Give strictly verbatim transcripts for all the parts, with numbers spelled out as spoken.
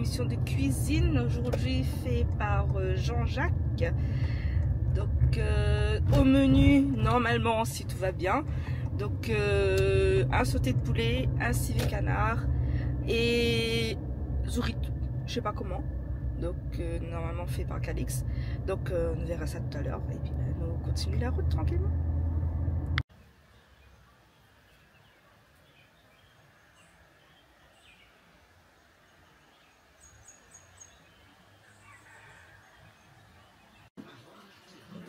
Émission de cuisine aujourd'hui fait par, euh, Jean-Jacques. Donc, euh, au menu, normalement, si tout va bien, donc, euh, un sauté de poulet, un civet canard et zourit, je sais pas comment. Donc, euh, normalement fait par Calix. Donc, euh, on verra ça tout à l'heure. Et puis, ben, on continue la route tranquillement.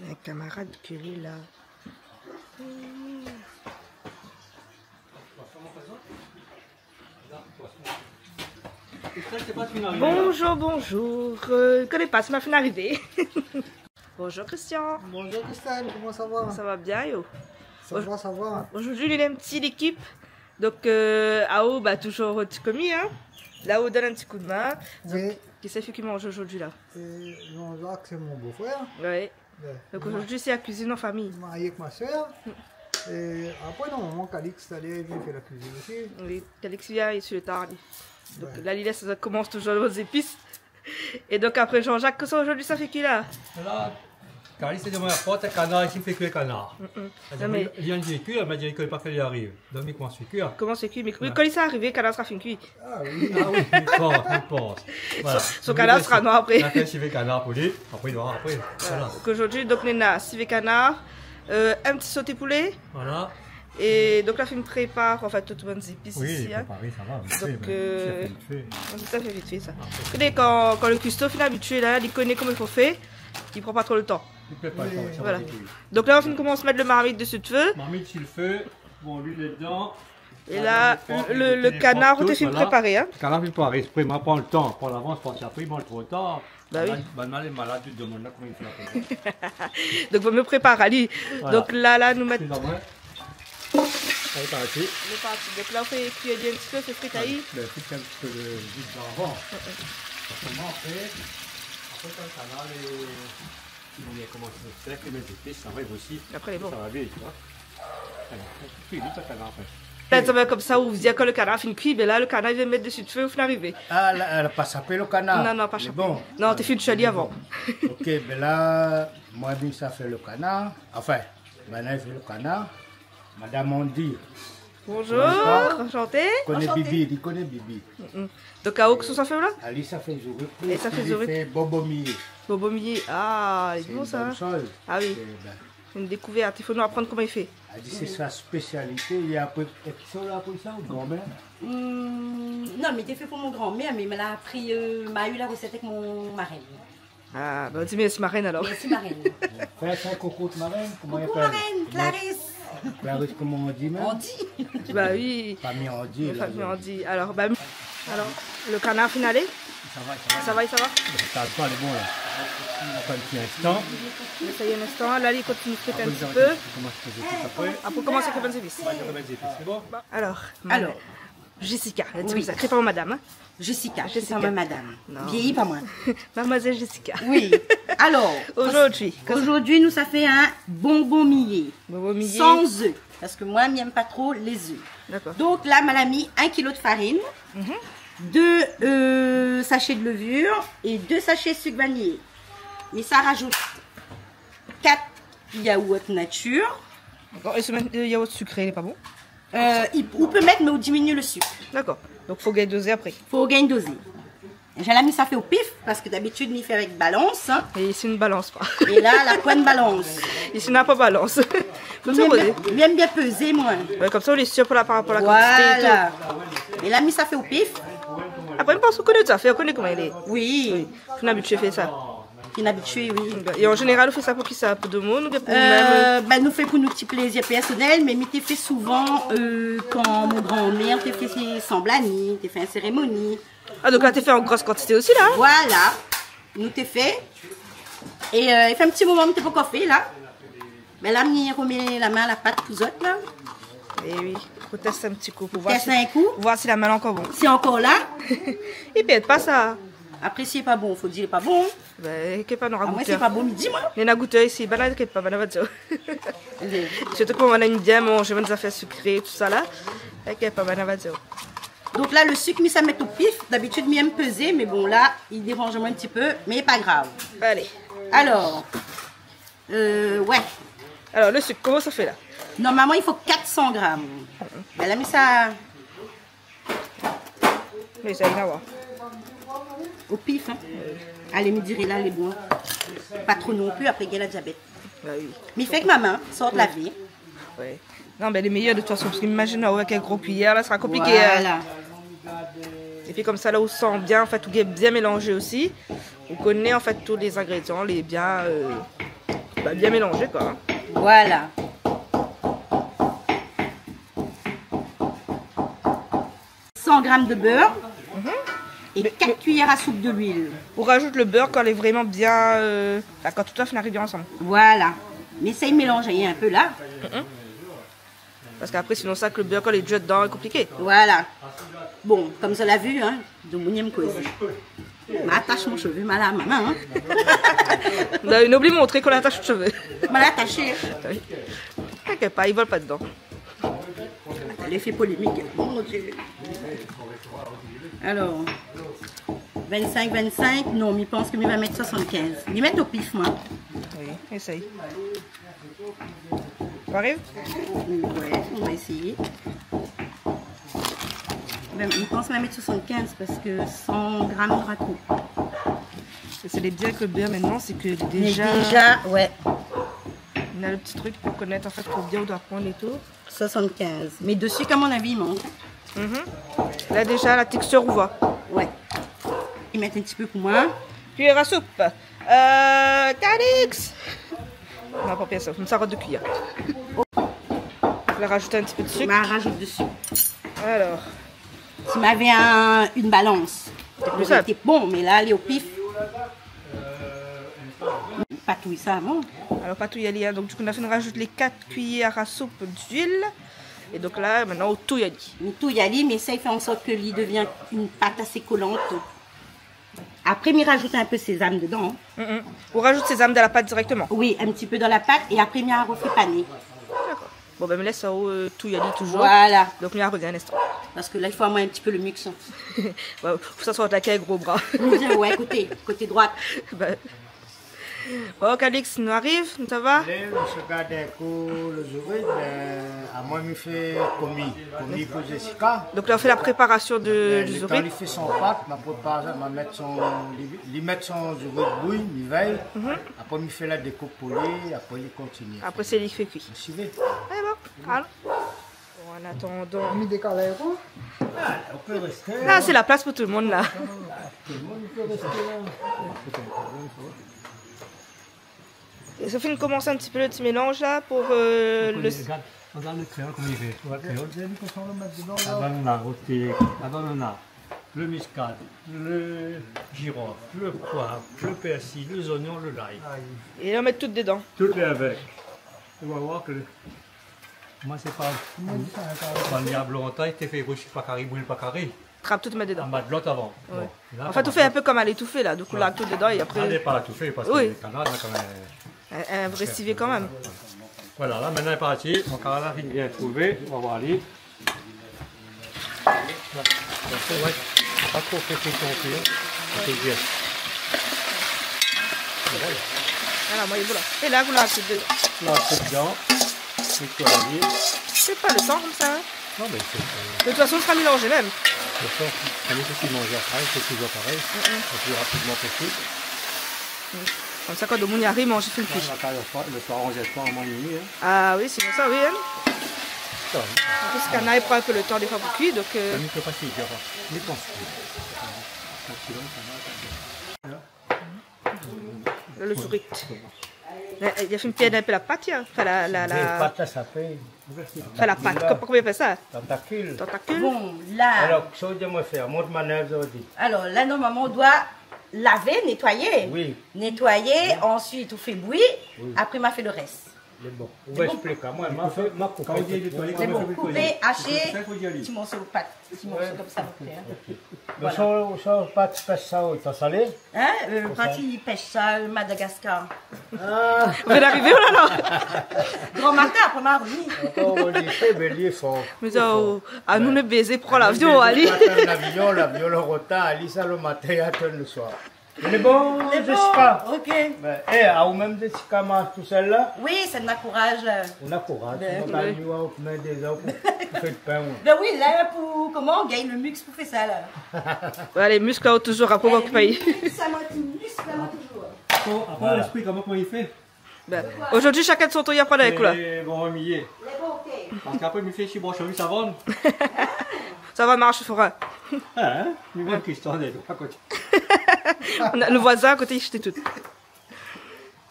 In kamarad ke li la. Bonjour, bonjour. Euh, koné pa, sa ma fine arivé. Bonjour Christian. Bonjour Christelle, comment ça va ? Ça va bien, yo ? Ça va, ça va. Aujourd'hui, nou lé in ti lékip. Donc, euh, aou, bah, toujours ti komi, hein. La ou donn in ti koudmin. Donc, oui. Kisa i fé ki manz aujourd'hui la ? Euh, Jean-Jacques, c'est mon beau-frère. Ouais. Ouais. Donc aujourd'hui, c'est la cuisine en famille. Marié avec ma sœur. Mm. Et après, normalement, Calix, ça allait, il vient faire la cuisine aussi. Oui, Calix, il vient, il suit le tard, lui. Donc, ouais, la, li lès, sa komans toujours les épices. É donk apré Jean-Jacques, kosa zordi sa fé kui la ? La, Calix la di amoin, aport in kanar isi, fé kui kanar. Mm, mm. Non, mé li la di kui, mé li la di ke pa fé li ariv. Donk li komans fé kui. Komans fé kui, mé kan li sa arivé, kanar sra fine kui. Ah oui. Ah oui, mi pans, mi pans. Voilà. Son, son kanar sra noir apré. Donk li fé sivé kanar pou li, apré li nora apré. Voilà. Voilà. Donk zordi, donk, néna sivé kanar, euh, in ti soté poulé. Voilà. É donk la, fine prépar, anfin, tout bann zépis isi, hein. Oui, préparé, sa va, vit fé, mé sa fé vit fé. Donc, euh, sa fé vit fé, sa. Ah, ok. Koné, kan, kan le kuisto fine abitié, la, li koné koman i fo fé, li pran pa tro le tan. Li pèrd pa le tan, sa va vit, oui. Voilà. Donk la, nou fine komans mèt le marmit desi le fé. Marmit si le fé, bon, luil ladan. É la, le, le kanar, tout, ou té fine préparé, hein. Voilà. Kanar fine préparé, ésprè, ma pran le tan, pran lavans, parské apré li manz tro tar. Bah oui. Bann, bann malad, tout demoun la, koman i fé la pou... Donk, vo mié prépar ali. Voilà. Donk la, la, nou mèt... Excusez-moi. Alé, parti. Lé parti. Donk la, ou fé kui ali in ti pé, fé frit ali. Voilà. Mé frit in ti pé le jus d'van avan. Mm, mm. Koman i fé ? Apré, kan le kanar lé, li komans fé, li mèt zépis, sa va osi. Apré, lé bon. Sa va vit, tu vois. Alé, kui vit le kanar, apré. La, sa va konmsa, ou di, kan le kanar fine kui, bin la, le kanar, li vien mèt desi le fé, ou fine arivé. Ah, la, la pa sapé le kanar. Non, non, pa sapé. Mé bon. Non, té fine kui ali avan. Ok, bin la, moin, mi sa fé le kanar. Anfin, banna i fé le kanar. Madame Andy. Bonjour, enchantée. Koné Bibi, li koné Bibi. Mm, mm. Donk, aou, kosa sa fé la ? Ali sa fé zourit. É sa fé zourit. Li fé bobo miyé. Bobo miyé. Ah, lé bon, sa. Sé in bone shoz. Ah oui. É bin. Une découverte, i fo nou aprann koman i fé. Ali, sé sa spésialité. É apré, é sa, la, pou sa, ou granmèr ? Hmm, non, mé té fé pou mon granmèr, mé, mé la apri, euh, ma u la resèt avèk mon marène. Ah, bin, di mèrsi marène, alor. Mèrsi marène. Fé in koukou marène, koman i apèl ? Koukou marène, Clarisse. Clarisse, koman i di mèm ? Andy. Bah oui. Famiy Andy, la, famiy Andy. Alor, bah, alor, le kanar fine alé ? Sa va, sa va. Sa va, sa va ? Sa va, lé bon, la. Atann in ti instan. Éséy in instan. La, li kontinié frit in ti pé. Apré, nou komans fé zépis apré. Apré, nou komans fé bann zépis. Sé bon ? Alor, Jessica, la di konmsa, kré pa madam, hein. Jessica, Jessica, pa madam. Non. Vièyi pa moin. Mademoiselle Jessica. Oui. Alor, zordi, zordi, nou sa fé in bonbon miyé. Bonbon miyé. San zèf. Parské moin, mi èm pa tro lé zèf. Dakor. Donk la, ma la mi in kilo de farine, mhm, dé, euh, sashé de levure é dé sashé sik vaniyé. Mi sa razout kat yaourt natir. Dakor. É se mèt, euh, yaourt sikré, lé pa bon ? Euh, i, ou pé mèt, mé ou diminié le sik. Dakor. Donk, fo gingn dozé apré. Fo gingn dozé. Zot la mi sa fé o pif, parské dabitid, mi fé avèk balans, hein. É isi, nou balans pa. É la, la poin balans. Isi, na pa balans. Fo tout poz. Mi èm bien, mi èm bien pèzé, moin. Ouais, konmsa, ou lé sir pou la, par rapor a la kantité é tout. Voilà. É la, mi sa fé o pif. Apré, mi pans ou koné zafèr, ou koné koman i lé. Oui. Oui. Fine abitié fé sa. Fine abitié, oui. É an zénéral, ou fé sa pou kisa ? Pou demoun oubien pou ou mèm ? Euh, bin, nou fé pou nout ti plézir pèrsonèl, mé mi té fé souvan, euh, kan mon granmèr té fé son blani, té fé in sérémoni. Ah, donk la, té fé an gro kantité osi, la, hein ? Voilà. Nou té fé. É, euh, i fé in ti moman, mi té pankor fé, la. Bin la, mi romèt la min a la pat pou zot, la. É oui, fo tès in ti kou pou voir si, tès in kou, voir si la min lé ankor bon. Si ankor la. I pèrd pa sa. Apré, si lé pa bon, fo di lé pa bon. Bin, ké pa, nora goutèr. Amoin, si lé pa bon, mi di, moin. Néna goutèr isi, banna, ké pa, banna va dir. Oui. Sirtou kan banna i èm bien manzé bann zafèr sikré, tousala. Ké pa, banna va dir. Donk la, le sik, mi sa mèt o pif. Dabitid, mi èm pezé, mé bon, la, i déranz amoin in ti pé, mé pa grav. Alé. Alor, euh, ouais. Alor, le sik, koman sa fé la ? Normalman, i fo kat san gram. Bin la, mi sa Mé sa, i na oir. O pif, in. Alé, mi diré la, lé bon. Pa tro non pli, apré, gingn la diabèt. Ba oui. Mi fé èk ma min, sort lavé. Ouais. Non, mé lé méyèr de tout fason, parske imazine, avèk in gro kuiyèr, la, sra konpliké, in. Voilà. Épi konmsa, la, ou san bien, an fèt, tout lé bien mélanzé osi. Ou koné, an fèt, tout lé zingrédian, lé bien, euh, ba, bien mélanzé, koi, in. Voilà. San gram de bèr é kat kuiyèr a soup de luil. Ou razout le bèr kan lé vréman bien, euh, anfin, kan tout la fine arivé ansanm. Voilà. Mé sa i mélanz in pé la. Parske apré, sinon sa, èk le bèr, kan lé dèdan, lé konpliké. Voilà. Bon, konm zot la vi, in, domoun i èm kozé. Ma atash mon shové, ma la, maman, in. Ou la oubli montré k'ou la atash out shové. Ma la atashé, in. Oui. T'inquiète pas, i vol pa dedan. Atann, lé fé polémik. Mon Dieu. Alor, vinn-sink, vinn-sink, non, mi pans ke mi va mèt soisant-kinz. Mi mèt o pif, moin. Oui, éséy. Ou ariv ? Ouais, on va essayer. Bin, mi pans ke mi va mèt soisant-kinz parske san gram sra tro. Sé lé bien èk le bèr mintnan, sé ke déza, déza, ouais, na le ti trik pou konèt, an fèt, konbien ou doi prann é tout. Soisant-kinz. Mé desi, a mon avi, i mank. Mhm. La, déza, la tékstir, ou voi. Ouais. I mèt in ti pé pou moin. Kuiyèr a soup. Euh, Calix. Non, pa pèrsone. Sa rod de kuiyèr. La razout in ti pé de sik. Ma razout de sik. Alor. Si m'avé in, in balans, sé pli sinp. Té bon, mé la, lé o pif. Patouy sa avan. Alor, patouy ali, in. Donk, du kou, nou la fine razout lé kat kuiyèr a soup d'luil. É donk la, mintnan, ou touy ali. Mi touy ali, mi éséy fé an sort ke li devien in pat asé kolant. Apré, mi razout in pé sézam dedan. Mm, mm. Ou razout sézam dan la pat dirèkteman ? Oui, in ti pé dan la pat é apré, mi arfé pané. Dakor. Bon, bin, mi lès aou, euh, touy ali touzour. Voilà. Donk, mi arvien in instan. Parske la, i fo amoin in ti pé le mix. Ouais, fo sa sort la kèl gro bra. Ouais, koté, koté droit. Bin. Bon, Calix, nou ariv, sa va ? Lé, mi sa gard in kou le zourit, bin, amoin, mi fé komi, komi pou Jessica. Donk la, ou fé la préparasion de, bin, du zourit. Li fé son pat, ma prépar, ma mèt son, li, li mèt son zourit bouy, mi vèy. Mhm. Apré, mi fé la dékoup pou li, apré, li kontinié. Apré, sé li ki fé kui. Suiv. Alé, bon, alon. Bon, an atandan. Mi dékal in kou. Ah, ou pé rèsté, la, in. Sé la plas pou tout le moun, la. Tout le moun i pé rèsté la. É sa fine komans in ti pé le ti mélanz, la, pou, euh, le... Regard, regard le kréol, koman li fé. Ou voi le kréol ? Ou la vi koman ou mèt dedan, la ? La banane, la, roti, la banane, la. Le miskad, le zirof, le poiv, le pèrsi, lé zoignon, le lay. Ayi. É la, ou mèt tout dedan. Tout lé avèk. Ou va oir ke le Moin, sé pa, moin, di sa, kan li la blan, té fé rouzi pa kari, bouyir pa kari. Trap tout, mèt dedan. Ah, mèt lot avan. Ouais. Bon, la, an fèt, ou fé in pé konm a létoufé, la. Donk, ou larg tout dedan é apré... Ah, lé pa létoufé, parske lé kanar, la, kan mèm. In, in vré sivé kan mèm. Voilà, la, mintnan, lé parti. Mon kanar la fine bien trouvé. Nou va oir ali. Ouais. Pa tro fé kui non pli, in. Fé bien. Voilà. Voilà, moin, voilà. É la, ou larg tout dedan. Larg tout dedan. É pi, voilà. Sé pa le tan konmsa, in. Non, mé sé, euh, de tout fason, sra mélanzé mèm. Le tan, kan i fo manzé apré, sé touzour parèy. Mm, mm. Le pli rapidman posib. Mm. Konmsa, kan domoun i ariv, manzé fine kui. Ouais, la, kan le soir, le soir, onz èr, moin, minuit, in. Ah oui, sé konmsa, oui, in. Sa va. An plis, kanar i pran in pé le tan défoi pou kui, donk, euh, sa, mi pé pa si dir, mi pans ke... Le, le zourit. Mé, euh, li la fine pèrd in pé la pat, in. Anfin, la, la, la... Lé pat la, sa fé... Anfin, la pat, koman, koman i apèl sa ? Tantakil. Tantakil. Bon, la. Alor, kosa ou di amoin fé ? Mont manèv, ou di. Alor, la, normalman, ou doi lavé, nétoiyé. Oui. Nétoiyé, ansuit, ou fé bouyi. Oui. Apré, ma fé le rès. Lé bon. Ou va ésplik amoin, ma fé, ma koupé. Lé bon, koupé, ashé, ti morso pat, ti morso konmsa, OK. Donk, sa, sa pat, ti pès sa, ou ta salé ? Hein ? Euh, parti pès sa, euh, Madagascar. Ah. Ou vien d'arivé, ou la, non ? Gran matin, apré ma revni. Ankor, ou di, eh ben, li lé for. Mé sa, oh, anou, nou bézé, pran lavion, alé. Atann lavion, lavion an rotar, li sa lo matin, atann lo soir. Lé bon, Jessica. OK. Ben, eh, aou mèm, Jessica, marsh tousèl la ? Oui, sa na kouraz, la. Ou na kouraz, ben, ou gingn, ouais, ou mèt dé zèf pou, pou fé pin, ouais. Ben oui, la, pou, koman, gingn lo misk pou fé sa, la. Ouais, lé misk, la, toujour, apré, eh, ou va koup. Misk, sa, moin, ti misk, la, moin, toujour. Bon, apré, voilà. Lespri, koman, koman i fé ? Ben, zordi, shakinn son tour, i aprann avèk ou, la. Lé bon, mi yé. Lé bon, OK. Parské apré, mi fé si bon, mi savann. Sa va marsh, Florent. Hein ? Mi voi Christelle, lé a koté. On a le voisin à côté, i shté tout.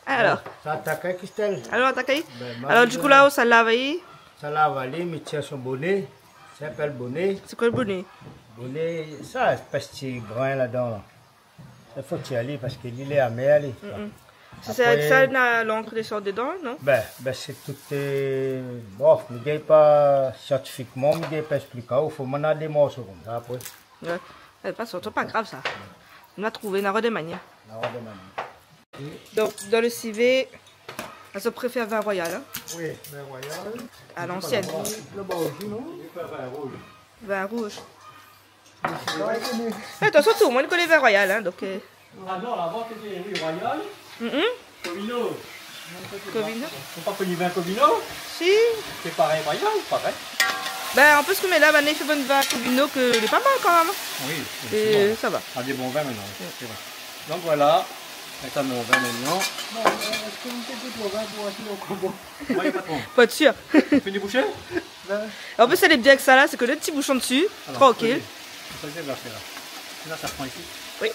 Alor. Sa atak, Christelle. Alor, atak, oui. Ben, alor, du kou, la, ou sa lav ali ? Sa lav ali, mi tir son boné. Sa i apèl boné. Sé koi lo boné ? Boné, sa, espès ti grin ladan, la. Sa fo tir ali, parské li lé amèr, li. Mm, mm. Sé sa, apré sa, na lankr i sort dedan, non ? Ben, ben, sé tout, euh, bon, mi gingn pa siantifikman, mi gingn pa ésplik aou, fo moin na dé morso konmsa, apré. Ouais. Eh, pa sirtou, pa grav, sa. Nou va trouvé, nou nora dé manièr. Nou nora dé manièr. Donk, dan lo sivé, ou préfèr vin royal, hein ? Oui, vin royal. A lansièn. Laba osi, non ? Vin rouz. Eh, de tout fason, tout lo moun i koné vin royal, hein, donk, euh. Ah non, avan, sété, oui, royal. Mm, mm. Comino. Comino. Ou la pa koni vin Comino ? Si. Sé parèy, royal, parèy. Ben, an plis, koméla, banna i fé bann vin Comino ke lé pa mal kan mèm, hein. Oui, sa va. Na dé bon vin mintnan, oui, sé vré. Donk voilà, mèt mon vin mintnan. Bon, euh, èske ou pé gout lo vin pou voir si lé ankor bon ? Oui, patron. Pou èt sir. Fini boushé ? An plis, sa lé bien èk sa la, sé ke lo ti boushon dsi, trankil. Alor, oui. Sa, sé la, sé la. Sa, sa pran isi. Oui.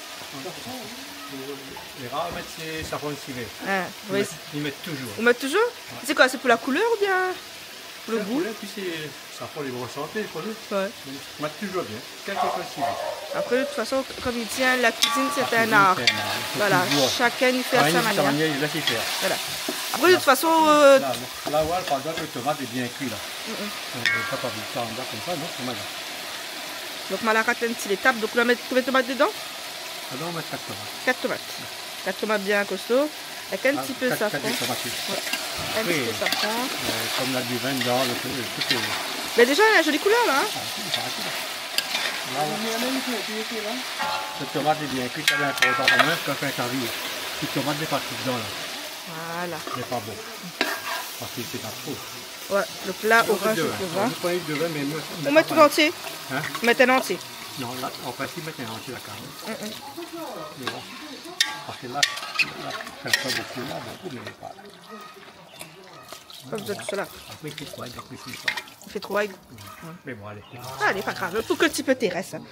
Lé rar mèt sa, sa pran isi, mé... Ah, oui. I mèt, i mèt toujour. Ou mèt toujour ? Ouais. Sé koi, sé pou la koulèr oubien pou lo gou ? Pou la koulèr, pi sé, sa pran lé bon santé, koi. Ouais. Donk, i mèt toujour bien. Kèlkesoi lo sivé. Apré, de tout fason, kom i di, la kuizine, sé in ar. La kuizine, sé in ar. I fo toujour... Voilà, shakinn i fé a sa manièr. Sa manièr, i lès fèr. Voilà. Apré, de tout fason, euh, la, la, la, ouais, par égzanp, lo tomat lé bien kui, la. Mm, mm. Euh, sa pa vit sa, konmsa, non, sé mal. Donk, ma la rat in ti létap. Donk, ou la mèt konbien tomat dedan ? Ah non, ou mèt kat tomat. Kat tomat. Kat tomat bien kosto. Avèk in ti pé safran. Ah, kat, kat tomat, oui. Ouais. In ti pé safran. Apré, euh, kom na du vin dedan, lo, lo, tout lé... Mé déza, na in zoli koulèr, la, hein ? Ah, oui, sa va, sa va. La, la. Lo tomat lé bien kui, sa lé inportan kan mèm, kan i fé in kari. Si lo tomat lé pa kui dedan, la. Voilà. Lé pa bon. Parské sé pa tro. Ouais, donk la, ou rajout lo vin. Ou pran in pé de vin, mé moin... Ou mèt tout antié ? Hein ? Ou mèt an antié ? Non, la, an prinsip, mèt an antié la kari. Mm, mm. Mé bon. Parské la, la, sa i fé bokou la, bokou, mé pa... Pa bezoin de tout sa la. Apré, i fé tro aig, apré, sé sa. I fé tro aig. Ouais. Mé bon, alé. Alé, pa grav. Fo ke lo ti pé i rès, hein.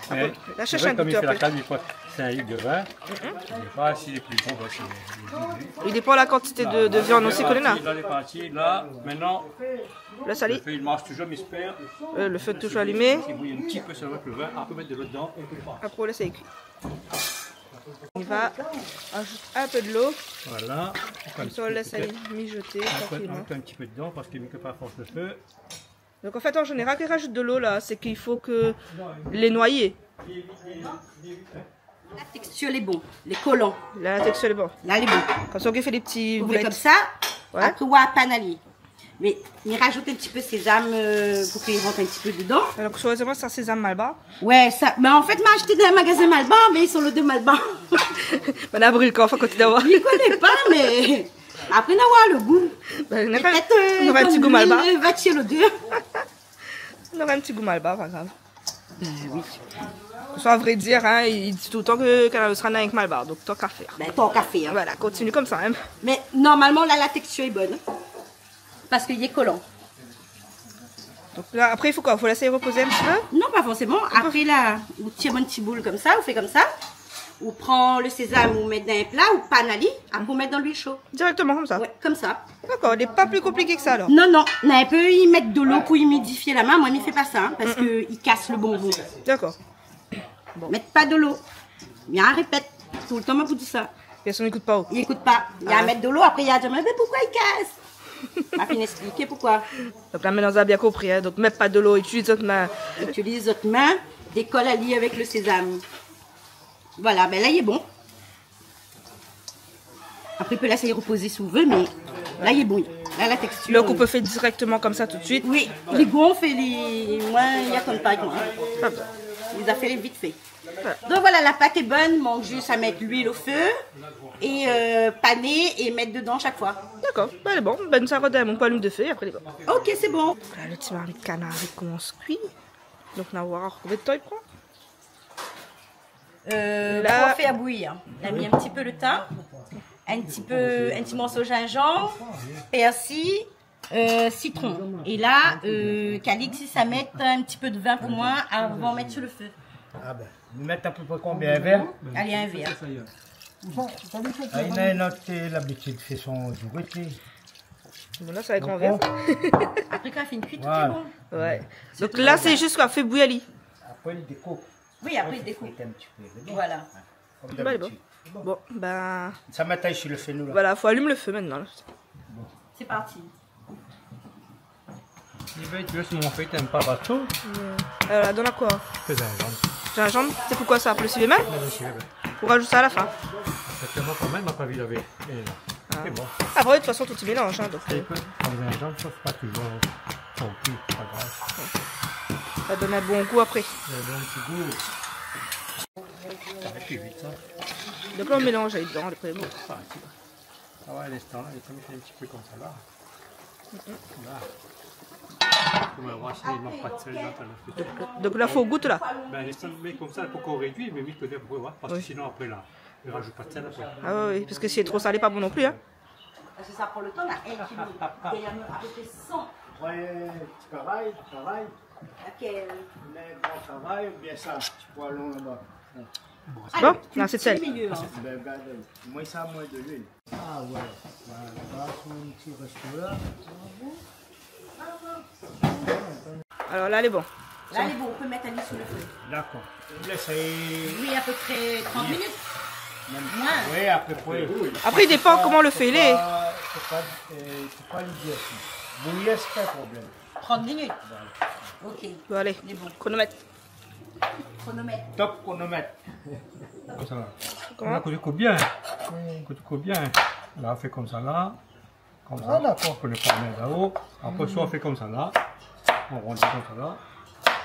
Mé la, sé vré, kom i fé la kari, i fo, sé in lit de vin. Mm, mm. I dépan si lé pli bon, parské... I dépan la kantité de, de viann osi k'ou na. La, lé parti, la, mintnan, lo fé i marsh toujour, mi éspèr. Euh, lo fé toujour alimé. I bouy in ti pé solman avèk lo vin, apré mèt de lo dedan. Apré, ou lès ali kui. I va ajout in pé de lo. Voilà. Konmsa, ou lès ali mijoté trankilman. In pé, in pé, in ti pé dedan, parské mi pé pa fors lo fé. Donk, an fèt, an zénéral, kan i rajout de lo la, sé ke i fo ke lé noyé. La tékstir lé bon, lé kolan. La tékstir lé bon. La lé bon. Konmsa, ou fé dé ti boulèt. Ou fé konmsa, ouais, apré, ou apèn ali. Mé, mi rajout in ti pé sézam, euh, pou ke i rant in ti pé dedan. Alor ke, soi-dizan, sa sézam Malbar. Ouais, sa, mé an fèt, ma ashté dan in magazin Malbar, mé i san lodèr Malbar. Madam Brilkan, fo kontinié. Mi koné pa, mé apré, na oir lo gou. Ben, na pa, pétèt, euh, na pa in ti gou Malbar. Kan nou va tir lodèr. Nora in ti gou Malbar, pa grav. Ben oui. Soi, a vré dir, hein, i di toultan ke Kanal Austral na rienk Malbar, donk tant qu'à faire. Ben, tant qu'à faire. Voilà, kontinié konmsa, hein. Mé normalman, la, la tékstir lé bone, hein. Parské lé kolan. Donk la, apré, i fo koi ? I fo lès repozé in ti pé ? Non, pa forséman. Apré, la, ou tir in ti boul konmsa, ou fé konmsa, ou pran lo sézam, ou mèt dan in pla, ou pann ali, apré, ou mèt dan luil sho. Dirèkteman konmsa ? Ouais, konmsa. Dakor, lé pa pli konpliké ke sa, alor ? Non, non. Na in pé, i mèt de lo pou imidifié la min, moin, mi fé pa sa, hein, parské i kas lo bonbon. Dakor. Bon. Mèt pa de lo. Mi répèt. Toultan, ma pou di sa. Pèrsone i ékout pa ou. I ékout pa. I a mèt dolo, apré i a di, mé, mé poukosa i kas ? Ma fine èksplik poukosa. Donk la, mintnan zot la bien konpri, in. Donk, mèt pa dolo, itiliz zot min. Itiliz zot min, dékol ali avèk lo sézam. Voilà, bin la, lé bon. Apré, i pé lès ali repoz si ou vé, mé la, lé bon. La, la tèkstir. Donk, ou pé fé dirèkteman konmsa tout suit. Oui, li gonf é li, moin, i atann pa avèk moin. Ah bon. Li la fé vit fé. Donk voilà, la pat lé bone, mank zis a mèt luil o fé é, euh, pané é mèt dedan shak foi. Dakor, bin, lé bon. Bin, sa rod, mon pé alim dofé, apré lé bon. Ok, sé bon. Voilà, lo ti marmit kanar i komans kui. Donk, nou va oir konbien de tan i pran. Euh, la, pou fé bouyi, nou la mi in ti pé lo tin, in ti pé, in ti morso zinzanm, pèrsi, euh, sitron. É la, euh, Calix, li sa mèt in ti pé de vin pou moin avan mèt su lo fé. Ah bin, nou mèt apépré konbien, in vèr ? Alé, in vèr. Ah, néna in ot, euh, labitid fé son zourit, li. Bon, la, sa va èt gran vèr. Apré, kan la fine kui, tout lé bon. Voilà. Ouais. Donk la, sé zis koi, fé bouyi ali. Apré, li dékoup. Oui, apré, li dékoup. Apré, fé in ti pé. Voilà. Konm dabitid. Bon, bin. Sa mèt ali su lo fé, nou, la. Voilà, fo alim lo fé mintnan, la. Sé parti. Li vé, ou vé, si mon fé, ou èm pa, pa tro. Mm. Alor, la, donn amoin koi ? Zinzanm. Zinzanm, sé poukosa sa, pou lo sivé mèm ? Mé lo sivé, bin. Ou razout sa a la fin ? Égzaktoman, kan mèm, ma pa anvi lavé. É la. Ah. Sé bon. Apré, de tout fason, tout i mélanz, in, donk, euh. Sé ke, konm zinzanm, sa, sé pa toujour konpli, pa grav. Sa i donn in bon gou apré. In bon ti gou. Sa va pli vit, sa. Donk la, ou mélanz dedan, apré, bon. Ah, sé bon. Ah ouais, linstan la, li fé in ti pé konmsa la. La. Pou moin, oir si i mank pa de sèl dan lo fé. Donk la, fo gout la. Bin, linstan, mé konmsa, pou k'ou rédui, mé mi koné pou oir, parske sinon, apré la, i razout pa de sèl apré. Ah ouais, oui, parske si lé tro salé, pa bon non pli, in. Parske sa i pran lo tan, la, in kilo. Gingn apépré san. Ouais, ti travay, ti travay. Lakèl ? Lé gran travay oubien sa, ti poilon laba. Bon, la, sé sèl. Alé, ti méyèr. Bin, gard, moin sa, moin de luil. Ah ouais, voilà, laba, su in ti résto la. Alor la, lé bon. La, lé bon, ou pé mèt ali su lo fé. Dakor. Lès ali. Oui, apépré trant minit. Mèm. Moin. Oui, apépré. Apré, i dépan koman lo fé lé. Fo pa, fo pa, euh, fo pa li dir sa. Bouyi, sé pa in problèm. Trant minit. Voilà. Ok. Bon, alé. Lé bon. Kronomèt. Kronomèt. Top kronomèt. Konmsa la. Koman ? La, kan ou koup bien. Oui. Kan ou koup bien. La, ou fé konmsa la. Konmsa. Ah, dakor. Pou lo farmèr laba. Apré, soi ou fé konmsa la. Ou arondi konmsa la.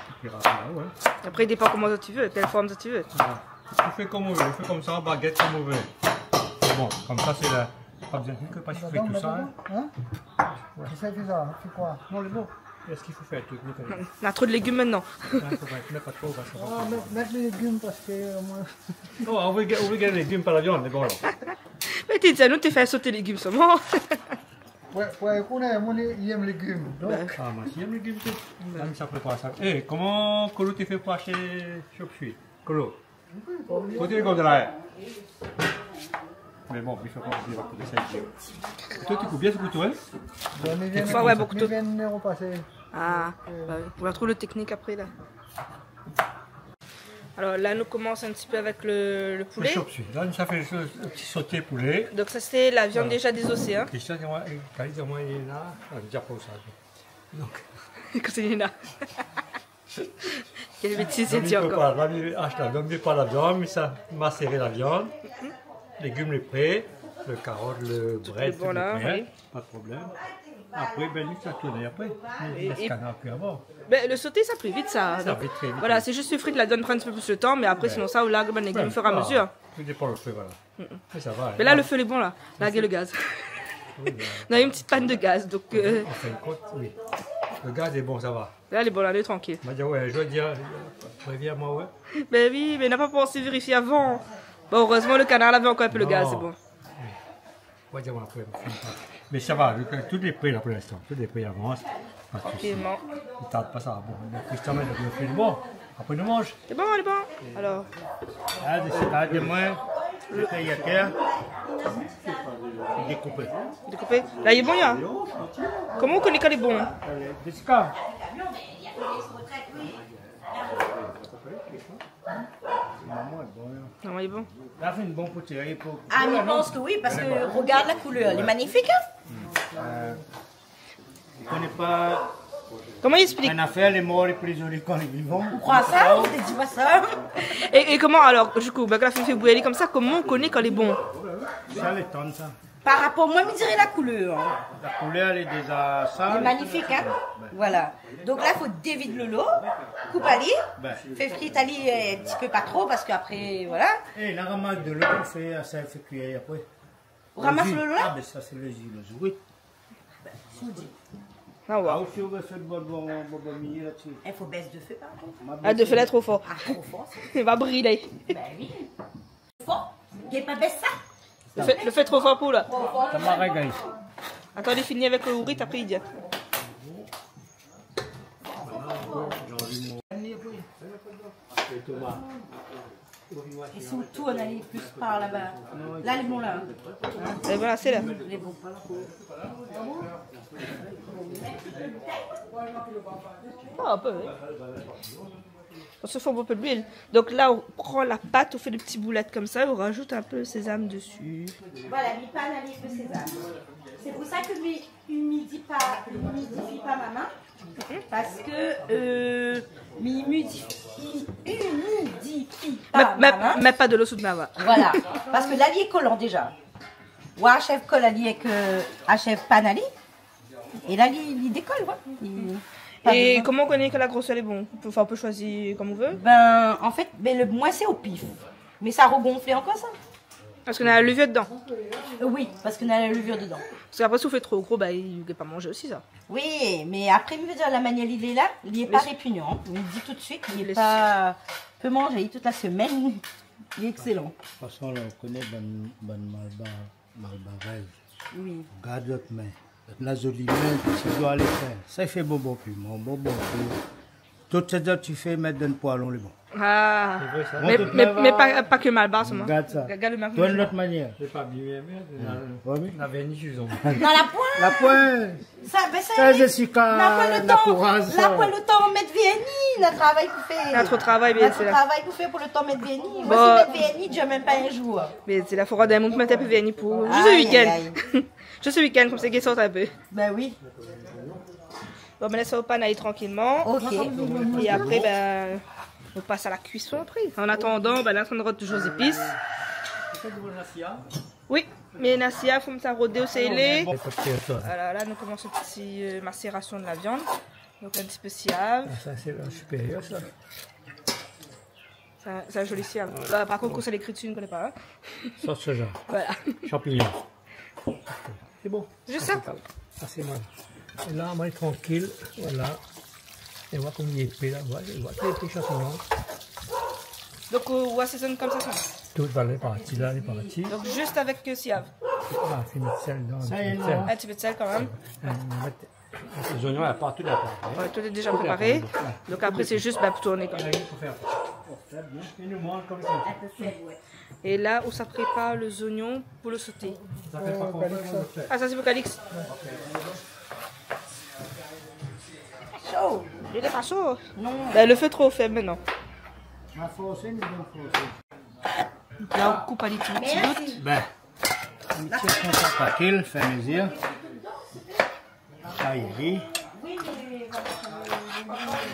Épi, rapid laba, in. Apré, i dépan koman ou vé, kèl form ou vé. Voilà. Ou fé konm ou vé. Ou fé konmsa, bagèt, konm ou vé. Bon, konmsa, sé la, pa bezoin ke pa fé tout sa, in. Hein ? Ouais. Kisa i fé sa ? I fé koi ? Non, lé bon. Èske i fo fé in trik, nou, kan mèm ? Na tro de légim mintnan. Ouais, fo pa, mé pa tro, parske... Ah, mèt, mèt lé légim parske, euh, moin... Non, ou vé, ou vé gingn légim, pa la viann, mé bon, alor. Mé ti di anou, té fé soté légim solman. Ouais, ouais, ou koné, moin, mi èm légim, donk. Bin. Ah, moin osi, mi èm légim, tou. Bin. Mèm sa prépar sa. Eh, koman Kolo té fé pou ashté shop suit ? Kolo. Koté lé gom la, in ? Mé bon, i fo pa oubli, va koupé sa, i di. Toi, ou koup bien su kouto, in ? Bin, mi vien, ouais, mi vien repasé. Ah, euh, bah, ou va trouv lo téknik apré, la. Alor la, nou komans in ti pé avèk lo, lo poulé. Lo shop suit. La, nou sa fé lo, lo ti soté poulé. Donk sa, sé la viann déza dézosé, in. Voilà. Christian, di amoin, euh, kan li di amoin, li lé la, ah, mi di pa sa. Donk. Kosa li lé la ? Kèl bétiz li di ankor. Donk, mi prépar, la, mi ashté la viann, mi prépar la viann, mi sa masèr la viann. Légim lé pré, lo karot, lo brèd, tout lé bon la, oui. Pa de problèm. Apré, bin, nou sa tourn apré. É, é, lès kanar kui avan. Bin, lo soté, sa i kui vit, sa. Sa i kui tré vit, oui. Donk, voilà, sé zis lo frit la viann i pran in ti pé plis lo tan, mé apré, sinon sa, ou larg bann légim o fur é a mezur. Bin, voilà. Tout dépan lo fé, voilà. Mm, mm. Mé sa va, in. Mé la, lo fé lé bon, la. Larg lo gaz. Oui, bin. Nou la u in ti pann de gaz, donk, euh, an fin de kont, oui. Lo gaz lé bon, sa va. La, lé bon, la, nou lé trankil. Ma di, ouais, mi di, euh, prévien amoin, ouais. Bin oui, mé na pa pansé vérifié avan. Bon, erèzman, lo kanar lavé ankor in pé lo gaz, sé bon. Non. Oui. Ma di amoin apré, mi fini pa. Mé sa va, tout lé pré la pou linstan. Tout lé pré, i avans. Pa de sousi. Trankilman. I tard pa, sa. Bon, mé Christian, mé lo fé lé bon. Apré nou manz. Lé bon, lé bon. Alor. Ah, de, ah, de moin, lo péi a tèr. Dékoupé. Dékoupé. La, lé bon, la. Koman ou koné kan lé bon ? Alé, Jessica. Non, lé bon. La fé in bon potiré pou... Ah, mi pans ke oui, parske regard la koulèr, lé magnifik, hein ? Euh, mi koné pa... Koman i ésplik ? In afèr, lé mor lé pli zoli kan lé vivan. Ou kroi sa ? Ou té di pa sa ? É, é koman alor, du kou, bin, kan la fé, fé bouyi ali konmsa, koman ou koné kan lé bon ? Sa lé tann, sa. Par rapor, moin, mi diré la koulèr, hein. La koulèr, lé déza sal. Lé magnifik, hein. Ouais. Voilà. Donk la, fo dévid lolo, koup ali, fé frir ali, euh, in ti pé, pa tro, parske apré, voilà. É la, ramas dolo, fé, sa fé kui apré. Ou ramas lolo la ? Ah, bin sa sé lo zi, lo zi, oui. Ah ouais. Ah, ou si ou vé fé bon, bon, bon, bon, milié la dsi. I fo bès lo fé, par kont. Ah, lo fé la tro for. Ah, tro for, sé... I va brilé. Bin oui. Fo, gingn pa bès sa. Lo fé, lo fé tro for pou la. Sa ma régay. Atann, li fini avèk lo ourit, apré li di. É si ou tourn ali plis par laba. La, lé bon la. É voilà, sé la. Lé bon. Ah, in pé, oui. Parske fo in pé d'luil. Donk la, ou pran la pat, ou fé dé ti boulèt konmsa, ou rajout in pé sézam dsi. Voilà, mi pann ali in pé sézam. Sé pou sa ke mi imidi pa, mi imidifi pa mon min. Parske, euh, mi imidi-, mi imidifi pa mon min. Mèt, mèt, mèt pa dolo sou out min, va. Voilà. Parske la, li lé kolan déza. Ou ashèv kol ali avèk, euh, ashèv pann ali. É la, li, li dékol, voilà. Li, pa bezoin. É koman ou koné ke la grosèr lé bon ? Anfin, ou pé shoizi konm ou vé. Bin, an fèt, bin, lo, moin, sé o pif. Mé sa rogonfl ankor, sa. Parske na la levir dedan. Euh, oui, parske na la levir dedan. Parske apré, si ou fé tro gro, ba, li gingn pa manzé osi, sa. Oui, mé apré, mi vé dir, la manièr li lé la, li lé pa répignan. Mi di tout suit, li lé pa, pé manzé tout la semèn. Li lé ékselan. De tout fason, la, ou koné bann, bann malbar. Malbarèz. Oui. Gard out min. Out la zoli min, ti doi lé fin. Sa i fé bonbon piman, bonbon kou. Tout sak zot i fé, mèt dan in poêlon, lé bon. Ah. Sé vré, sa. Mé, mé, mé pa, pa ke malbar, solman. Gard sa. Gard lo min. Tourn lot manièr. Sé pa bien, bien, bien. Oui, oui. La vèrni, si zot i vé. Non, la poin. La poin. Sa, bin, sa, sa, Jessica, na poin lo tan, kouraz, na poin lo tan mèt vèrni, na travay pou fé. Na tro travay, bien sir. Na tro travay pou fé pou lo tan mèt vèrni. Bon. Moin, si mèt vèrni, mi mèm pa in zour. Mé sé la foi dan in moman, mèt in pé vèrni pou, zis lo week-end. Ay, ay, ay. Zis lo week-end, konmsa, i sort in pé. Bin oui. Bon, bin, lès sa o pann ali trankilman. Ok. É apré, bin, ou pas a la kuison apré. An atandan, bin, la, nou rod touzour zépis. Oui, mé nasia, fo mèt sa rodé osi, lé. Voilà, la, nou komans lo ti, euh, masérasion de la viann. Donk, in ti pé siav. Ah, sa, sé la supérièr, sa. Sa, sé in zoli siav. Ba, par kont, kan sé lékri dsi, mi koné pa, hein. Sos soja. Voilà. Shanpignon. Sé bon. Zis sa. Inpékab. Ah, sé bon. É la, moin, trankil, voilà. É voilà koman li lé épé, la, voilà, voilà, lé épé, shanpignon. Donk, euh, ou asézone konmsa, sa. Tout, voilà, lé parti, la, lé parti. Donk, zis avèk, euh, siav. Ah, fine mèt sèl, non, sa, in ti pé d'sèl. Non. In ti pé d'sèl kan mèm. Euh, nou mèt Lé zoignon, la parti la, hein. Ouais, tout lé déza préparé. Tout lé préparé. Donk apré, sé zis, ba, pou tourné, koi. Ouais, i fo fé. É la, ou sa prépar lé zoignon pou lo soté. Sa fé pa konfians. Ah, sa, sé pou Calix. Sho. Li lé pa sho. Non. Bin, lo fé tro fèb mintnan. Ma forsé, mi done forsé. La, ou koup ali ti bout, ti bout. Bin, mi tir konmsa, trankil, fé mezir. Sa i lé.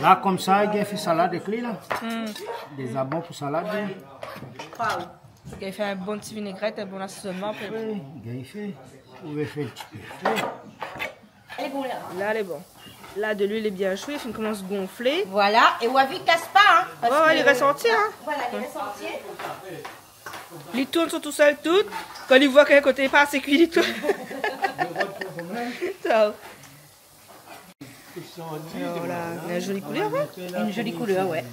La, konmsa, i gingn fé salad èk li, la. Hmm. Déza bon pou salad, li. Waouh. I gingn fé in bon ti vinégrèt, in bon asézonman, apré. Oui, i gingn fé. Ou vé fé in ti pé fré. Lé bon, la. La, lé bon. La, de luil lé bien sho, i fine komans gonflé. Voilà, é ou la vi, i kas pa, hein, parske, ouais, ouais, li rès antié, hein. Voilà, li rès antié. Li tourn sir tousèl tout. Kan li voi k'in koté lé pa asé kui, li tourn. Ciao. Alor la, néna in zoli koulèr, hein ? In zoli koulèr, ouais.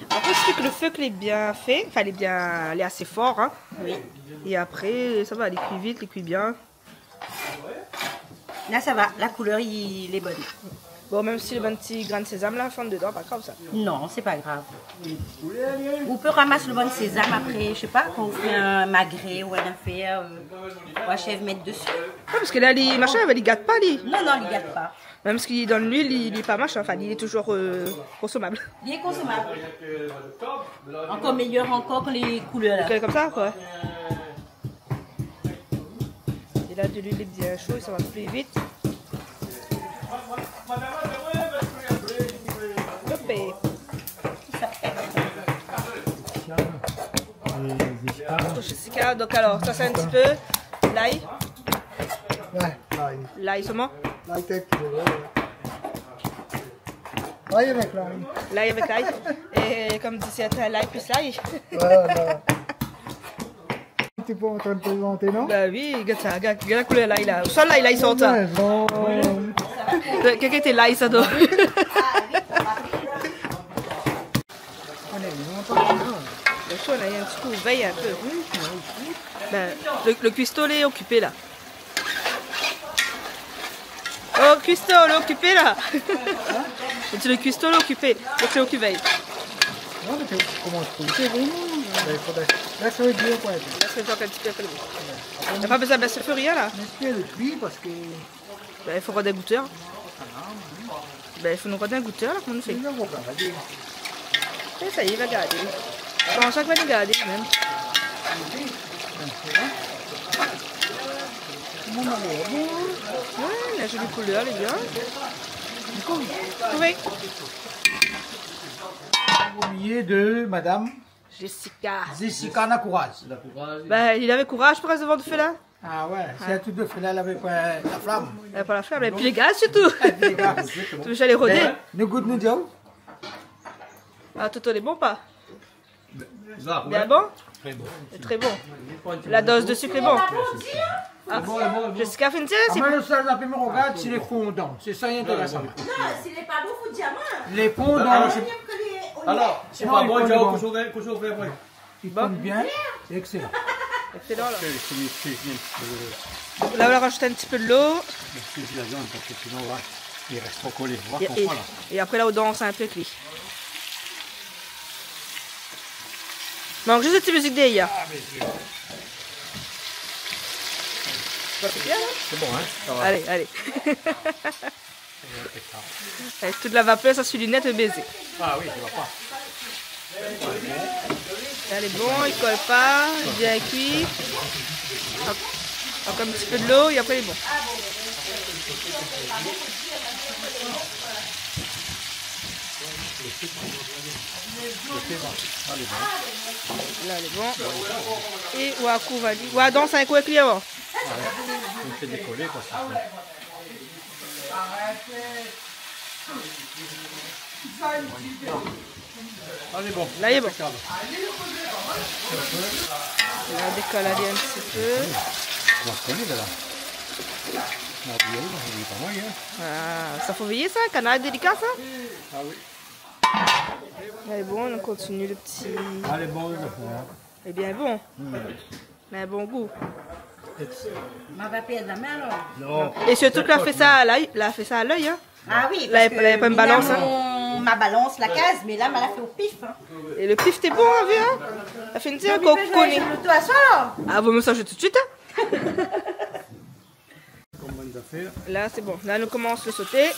Apré, i siffi ke lo fé, ke lé bien fé, anfin, lé bien, lé asé for, hein. Oui. É apré, sa va, li kui vit, li kui bien. La, sa va, la koulèr, li lé bone. Bon, mèm si lo bann ti grin sézam la i fann dedan, pa grav sa. Non, sé pa grav. Ou pé ramas lo bann sézam apré, mi koné pa, kan ou fé in magré ou in nafèr, euh, ou ashèv mèt dési. Non, parske la, li, machin, li gat pa, li. Non, non, li gat pa. Mèm si dan luil, li, li lé pa machin, anfin, li lé touzour, euh, konsomab. Li lé konsomab. Ankor méyèr ankor ke lé koulèr la. Ke konmsa, koi. É la, de luil lé bien sho, sa va pli vit. Hop. Jessica, donk alor, sa sé in ti pé lay. Ouais, lay. Lay solman ? Lay tel qu'il est, ouais, ouais. Lay avèk lay. Lay avèk lay. É konm di sèrtin, lay plis lay. Ouais, ouais, ouais. Ti pé antrin prézanté, non ? Ba oui, gard sa, gard, gard la koulèr lay la. Ousa lay la i sort sa ? Ouais, bon. Kèl kalité lay sa, donk ? Bin, si ou na in ti kou vèy in pé. Bin, lo, lo kuisto lé okipé la. Oh, kuisto lé okipé la. Hein ? Ou di lo kuisto lé okipé. Donk sé ou ki vèy. Non, mé té komans pou, sé bon. Bin, i fodré lès rédui in pé. Lès rédui in ti pé, apré lé bon. Ouais. Na pa bezoin bès lo fé, rien la. Mé sé lo kui parske Bin, i fo rod in goutèr. Bin, i fo nou rod in goutèr la, koman nou fé ? Li va gardé. É sa i va gardé. Bon, shak i va gardé mèm. Koman i lé, bon ? Ouais, la zoli koulèr, lé bien. Kouv. Kouv. Oubli pa de madam Jessica. Jessica na kouraz. Bin, li lavé kouraz pou rès dovan lo fé la. Ah ouais, si èl tout de fé la, lavé pa la flam. Lavé pa la flam, épi lé gaz sirtou. Épi lé gaz. Touzour alé rodé. Mé nou gout, nou di aou. Ah, toto lé bon pa ? Bien bon ? Tré bon. Tré bon. La doz de sik lé bon. Ah, Jessica fine tir, sé... Ah, mé lo sèl la, pi mi rogard, sé lé fondan. Sé sa i intérès amoin. Non, si lé pa bon, fo dir amoin. Lé fondan. Alor, sé pa bon, kosa ou fé, kosa ou fé apré ? I fonn bien, sé ékselan. Ékselan, la. Sé, sé, sé, sé, euh, La, ou la rajout in ti pé dolo. Mé si, si, la viann, parske sinon, ouais, li rès tro kolé. Ou va konprann, la. É apré, la, ou dans in pé avèk li. Mank zis lo ti mizik dèryèr. Ah, bien sir. Bon, sé bien, la ? Sé bon, hein, sa va. Alé, alé. Avèk tout la vapèr, sa, su linèt, lo bézé. Ah oui, sa va pa. La lé bon, i kol pa, bien kui. Ankor in ti pé dolo, é apré lé bon. La lé bon. É ou va kouv ali. Ou va dans in kou avèk li avan. Ah ouais. I fé dékolé, koi, sa. La lé bon. La lé bon. Inpékab. La dékol ali in ti pé. Ou va koné, la. La, oui, oui, oui, pa mal, hein. Ah, sa fo véyé sa, kanar lé délika sa. Ah oui. La lé bon, nou kontinié lo ti... Ah, lé bon, oui, la fé, hein. Lé bien bon. Hmm. Mé bon gou. Ma va pèrd la min, alor. Non. É sirtou ke la fé sa a lèy, la fé sa a lèy, hein. Ah oui, la, parske la pa in balans, hein. Mon, ma balans la kaz, mé la, ma la fé o pif, hein. É lo pif té bon, hein, vu, hein. La fine tir, mi pé koné. Lo to aswar, alor. Ah, vo mié sa tout suit, hein. Konm bann zafèr. La, sé bon. La, nou komans lo soté. In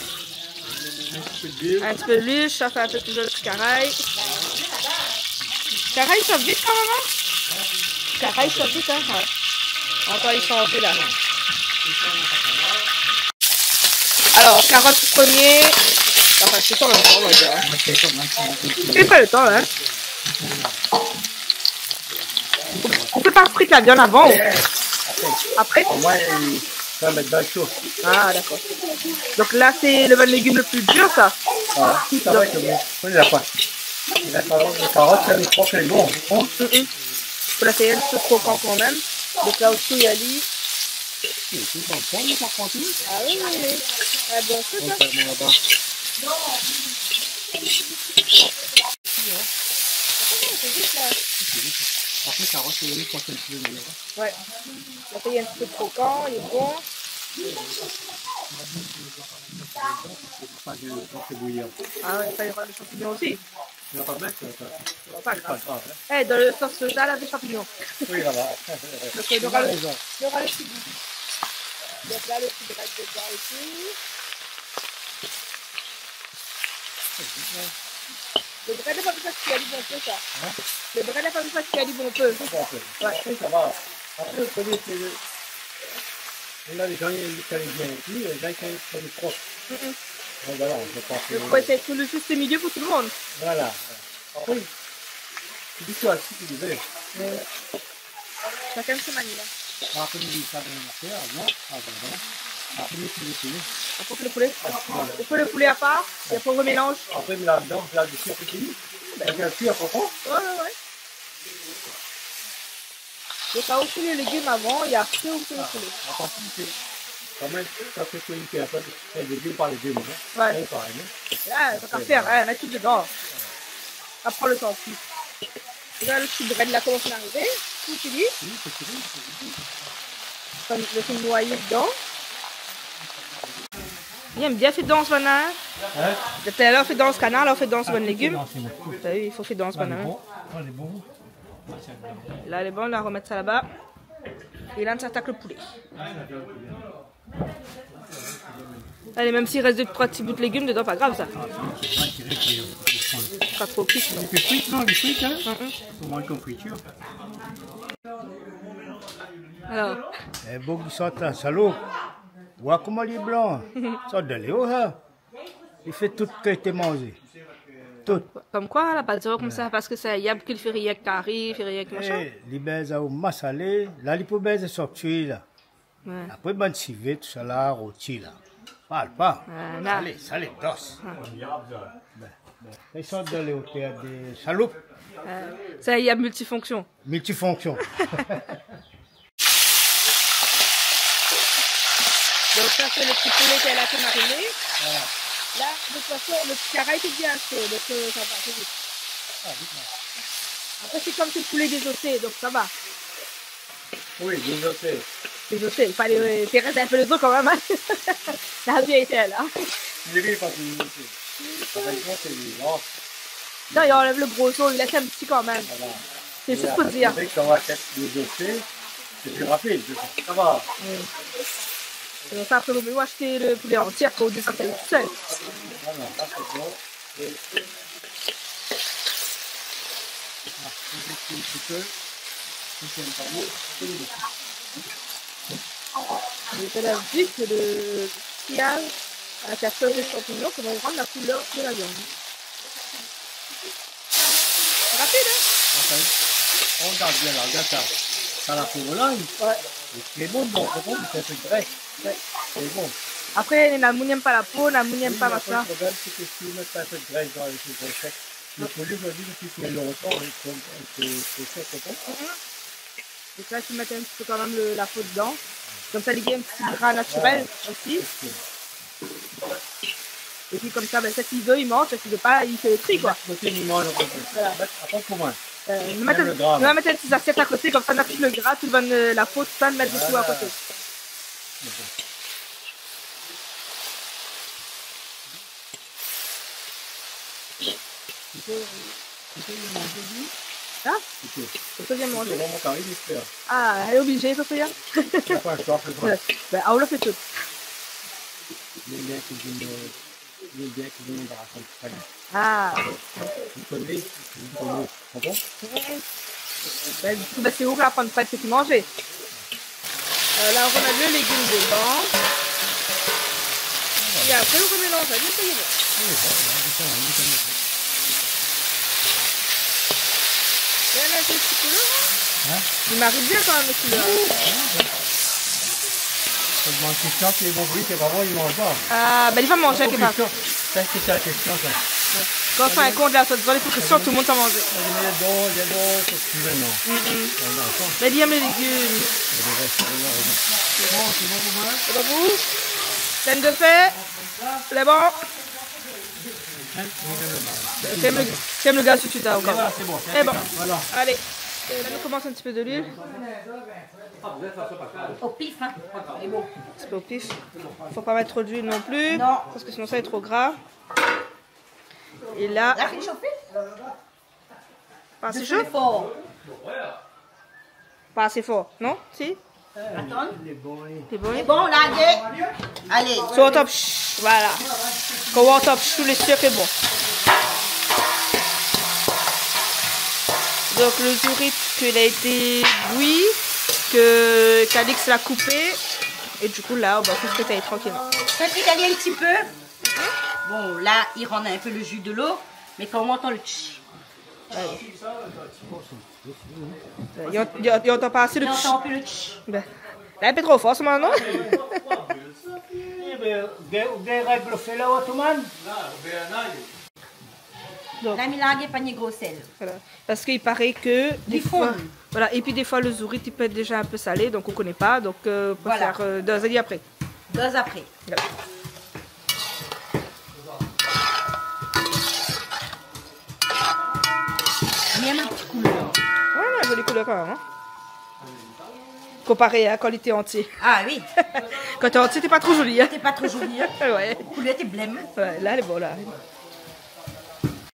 ti pé d'luil. In ti pé d'luil, sa fé in pé touzour lo ti karay. Karay i sof vit kan mèm, hein ? Karay i sof vit, hein ? Ouais. Ankor i fo in pé la. Alor, karot promié. Anfin, sé sa an mèm tan, on va dir, hein. Ouais, sé sa an mèm tan. Sé pa lo tan, hein. Ou, ou fé pa frir la viann avan, ou ? Apré ? Apré ? Moin, i fo mèt dan lo sho. Ah, dakor. Donk la, sé lo bann légim lo pli dir, sa. Ah, sa va, sé bon. Oui, la pat. La karot, la karot, sa, mi kroi ke lé bon, hein ? Mm, mm. Fo la fé in ti pé krokan kan mèm. Donk la osi, i ariv. Sé bon, par kont, oui. Ah oui, oui, oui. Ah bon, sé sa. Ok, bon, laba. Sé vit, la. Sé vit. Apré, karot, sé vit, kan sé in ti pé méyèr. Ouais. Sa fé in ti pé krokan, lé bon. Ah ouais, fo razout shanpignon osi. Ou la pa mèt, sa. Pa grav. Pa grav, hein. Eh, dan lo sos soja, la, dé shanpignon. Oui, voilà. Donk, euh, nora lo, nora lo ti gou. Donk la, lo ti brèd dedan é tou. Lo brèd la pa bezoin kir, li bon pé sa. Hein ? Lo brèd la pa bezoin kir, li bon pé. Bon pé. Ouais. Sa va. Apré, lo problèm, sé lo, néna dé zan i, kan i vien épi, néna dé zan i fé, fé tro. Mm. Donk voilà, mi pans ke... Donk, ouais, sé tout lo zis milié pou tout lo moun. Voilà. Apré, sé di soi si ki vé. Ouais. Shakinn son manièr. Apré, nou di sa dan la afèr, non ? Ah, bon, bon. Apré, nou fé lo poulé. Apré, fé lo poulé. Ah, voilà. Ou fé lo poulé apar, é apré, ou remélanz. Apré, mi la dan, la dsi, apré, fini. Bin. Avèk in kui, apré, bon. Ouais, ouais, ouais. Donk, ou fé lo légim avan, é apré, ou fé lo poulé. Ah, par kont, sé kan mèm, sa fé kui in pé, apré, sé légim par légim, hein. Ouais. Sé parèy, non ? La, sa va fé, hein, mèt tout dedan. Sa pran lo tan osi. Ou gard lo ti brèd la, koman i ariv. Ou fini. Oui, sé fini. Kan lo fine noyé dedan. Li èm bien fé dans, banna, hein ? Hein ? Talèr ou fé dans kanar, la ou fé dans bann légim. Ah, fé dans, fé dans. Bin oui, i fo fé dans, banna, hein. Bon, lé bon. La, lé bon, nou va romèt sa laba. É la, nou atak lo poulé. Alé, mèm si i rès dé troi ti bout légim dedan, pa grav, sa. Pa tro kui, non. Li fé fri, non, li fri, hein. Mm, mm. Koman, konfitir. Alor. Eh, bo ki sort la, salo. Wa koman li lé blan. Sort dan léo, sa. Li fé tout kalité manzé. Tout. Konm koi, la pa di konmsa, parske sé yab ki fé rienk kari, fé rienk mashin. Eh, li bèz o masalé, la li pou bèz sort kui la. Ouais. Apré, bann sivé, tousala, roti la. Parl pa. Voilà. Salé, salé, dos. Ah. Bin, bin. Li sort dan lé otèr de Chaloup. Euh, sa, li lé miltifonksion. Miltifonksion. Donk sa, sé lo ti poulé ki la été mariné. Voilà. La, de tout fason, lo ti karay lé bien sho, donk, euh, sa va, sé bon. Ah, vit, non. Apré, sé konm sé poulé dézosé, donk sa va. Oui, dézosé. Dézosé, i falé, euh, té rès in pé lo zo kan mèm, hein. La vié étèl, hein. Oui, oui, pa dézosé. Avèk sa, sé dézosé. Non, i anlèv lo gro zo, i lès in ti kan mèm. Voilà. Sé zis pou dir. Avèk sa, va èt dézosé, sé pli rapid, sa va. Oui. Sé pou sa, apré, vo mié ashté lo poulé antié, apré, ou dézoss ali tousèl. Voilà, sa, sé bon. É, ah, on fait un petit peu. On fait un panier. Et c'est la vie que le pillage à la casseuse de champignons, comment on rend la couleur de la viande. Rapide, hein ? Rapide. On regarde bien là, regarde ça. Ça, la peau, là, il... Ouais. C'est bon, bon, c'est bon, c'est un peu de graisse. Ouais. C'est bon. Apré, néna moun i èm pa la po, néna moun i èm pa mashin. Oui, mé apré, lo problèm, sé ke si ou mèt pa in pé de grès dan lo grès sèk, lo poulé, zordi, dopi lontan, i fo, i fo, i fo sèk, konpran ? Mhm. Donk la, ou mèt in ti pé kan mèm lo, la po dedan. Konmsa, li gingn in ti gra natirèl osi. Voilà. Épi konmsa, bin, sak i vé, i manz, sak i vé pa, i fé lo tri, koi. Sak i vé, i manz, apré. Voilà. Apré, pou moin. Euh, nou mèt, mèm lo gra, nou va mèt in ti zasièt akoté, konmsa, nou mèt lo gra, tout bann, euh, la po, tousa, nou mèt dési akoté. Voilà. Hein ? Ou pé vien manzé. Ah, lé oblizé, Sofia. Na pa lo shoi, fé pa. Ouais. Bin, ah, ou la fé tout. Li èm bien kuiziné, li èm bien kuiziné dan la kantité. Ah. Li koné, li koné. Konpran ? Bin, di kou, bin, sé ou ki la aprann pa sak i manzé. Euh, la, ou mèt lo légim dedan. É apré, ou remélanz ali, sa i lé bon. Oui, bon, la, di sa, oui, di sa. Néna in ti koulèr, hein ? Hein ? I mari bien kan mèm, lo koulèr. Oui, oui, oui. Sèlman Christian, sé bon, oui, sé pa bon, li manz pa. Ah, bin, li va manzé, ké pa. Christian, sa, sé sa la késtion, sa. Kan ou fé in kont la, sa, dizon, pou Christian, tout lo moun sa manzé. Mé lé bon, lé bon, sé suivan, non. Mm, mm. Voilà, sa. Mé li èm lé légim. Lé bon, lé bon pou moin. Lé bon pou ou ? Lé bon ? Sé lo, sé lo gaz tout suit, la, ankor. Voilà, sé bon, sé bon. Lé bon. Voilà. Alé. La, nou komans in ti pé de luil. Au pif, hein. Sé pa au pif. Fo pa mèt tro d'luil non pli, non, parske sinon sa lé tro gra. É la, la fine shofé. Pa asé sho ? Lé for. Pa asé for, non ? Si ? Atann. Lé bon, lé bon. Lé bon, larg. Alé. Sou top, chut, voilà. Kan ou sou top, chut, lé sir ke lé bon. Donk lo zourit ke la été bouyi, ke Calix la koupé, é du kou la, ou va fé frit ali trankilman. Fé frit ali in ti pé. Bon, la, i rann in pé lo ji de lo, mé kan ou antann lo tch. Alé. Yo, yo, yo antann pa asé lo tch. Yo antann pi lo tch. Bin, la, in pé tro for, sa, non ? Ébin, dé, dé règ fé la, Ottoman. Donk la, mi larg panié gro sèl. Voilà. Parske i paré ke défoi, voilà, épi défoi lo zourit i pé èt déza in pé salé, donk ou koné pa, donk, euh, pou fé, euh, doz ali apré. Doz apré. Voilà. Mèm lo ti koulèr. Ouais, zoli koulèr kan mèm, hein. Konparé a kan li té antié. Ah oui. Kan té antié, té pa tro zoli, hein. Té pa tro zoli, hein. Ouais. Koulèr té blèm. Ouais, la, lé bon, la.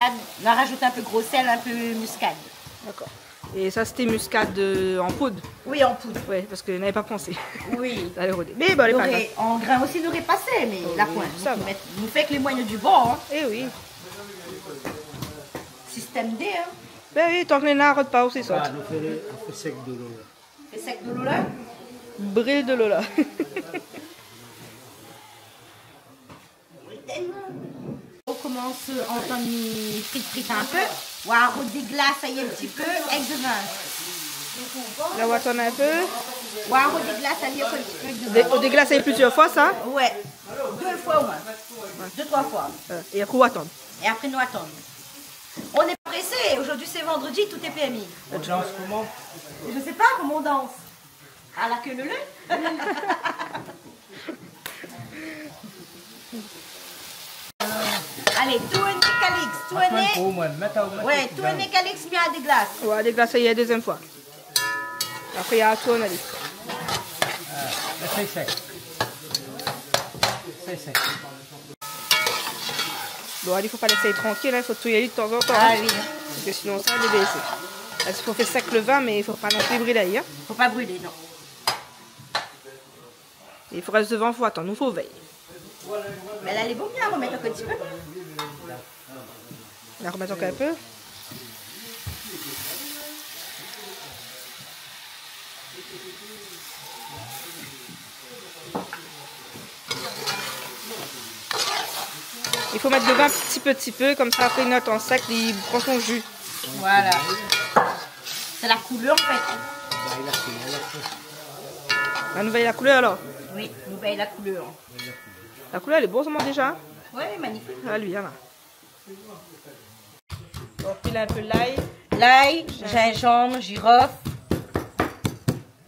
La, nou rajout in pé gro sèl, in pé miskad. Dakor. É sa, sété miskad, euh, an poud ? Oui, an poud. Ouais, parske nou lavé pa pansé. Oui. Sa lé rodé. Mé bon, lé pa grav. Noré, an grin osi, noré pasé, mé la poin. Oui, sa va. Nou fé èk lé moiyin du bor, hein. Eh oui. Système D, hein. Bin oui, tank néna, rod pa ou sé sot. Ah, nou fé lé, nou fé sèk de lo la. Fé sèk de lo la ? Bril de lo la. Ou komans antann li frit, frit in pé. Ou arod déglas ali in ti pé èk de vin. La, ou atann in pé. Ou arod déglas ali in ti pé èk de vin. Dé-, ou déglas ali plizièr foi, sa ? Ouais. Dé foi omoin. Ouais. Dé, troi foi. Euh, é apré, ou atann. É apré, nou atann. On n'est pas pressé. Aujourd'hui, c'est vendredi, tout est permis. On danse comment ? Je sais pas comment on danse. À la queue leu leu. Alé, tourn Calix, tourn. Atann, pou moin, mèt a, mèt a. Ouais, tourn Calix, mi déglas. Ouais, déglas ali in dézièm foi. Apré, i tourn ali. Ah, lès ali sèk. Lès ali sèk. Bon, ali, fo pa lès ali trankil, hein, fo touy ali tanzantan, hein. Ah oui. Parske sinon, sa lé bésé. Parske fo fé sèk lo vin, mé fo pa non pli brilé, hein. Fo pa brilé, non. I fo rès dovan, fo atann, nou fo vèy. Mé la, lé bon, mi armèt ankor in ti pé. Mi armèt ankor in pé. I fo mèt dovan ti pé, ti pé, konmsa apré, kan li sèk, li pran son ji. Voilà. Sé la koulèr, an fèt. La, nou vèy la koulèr, alor ? Oui, nou vèy la koulèr. La koulèr, lé bon, sa, déza, hein ? Ouais, lé magnifik. Ah, li, la. Bon, pil in pé lay. Lay, zinzanm, jirof.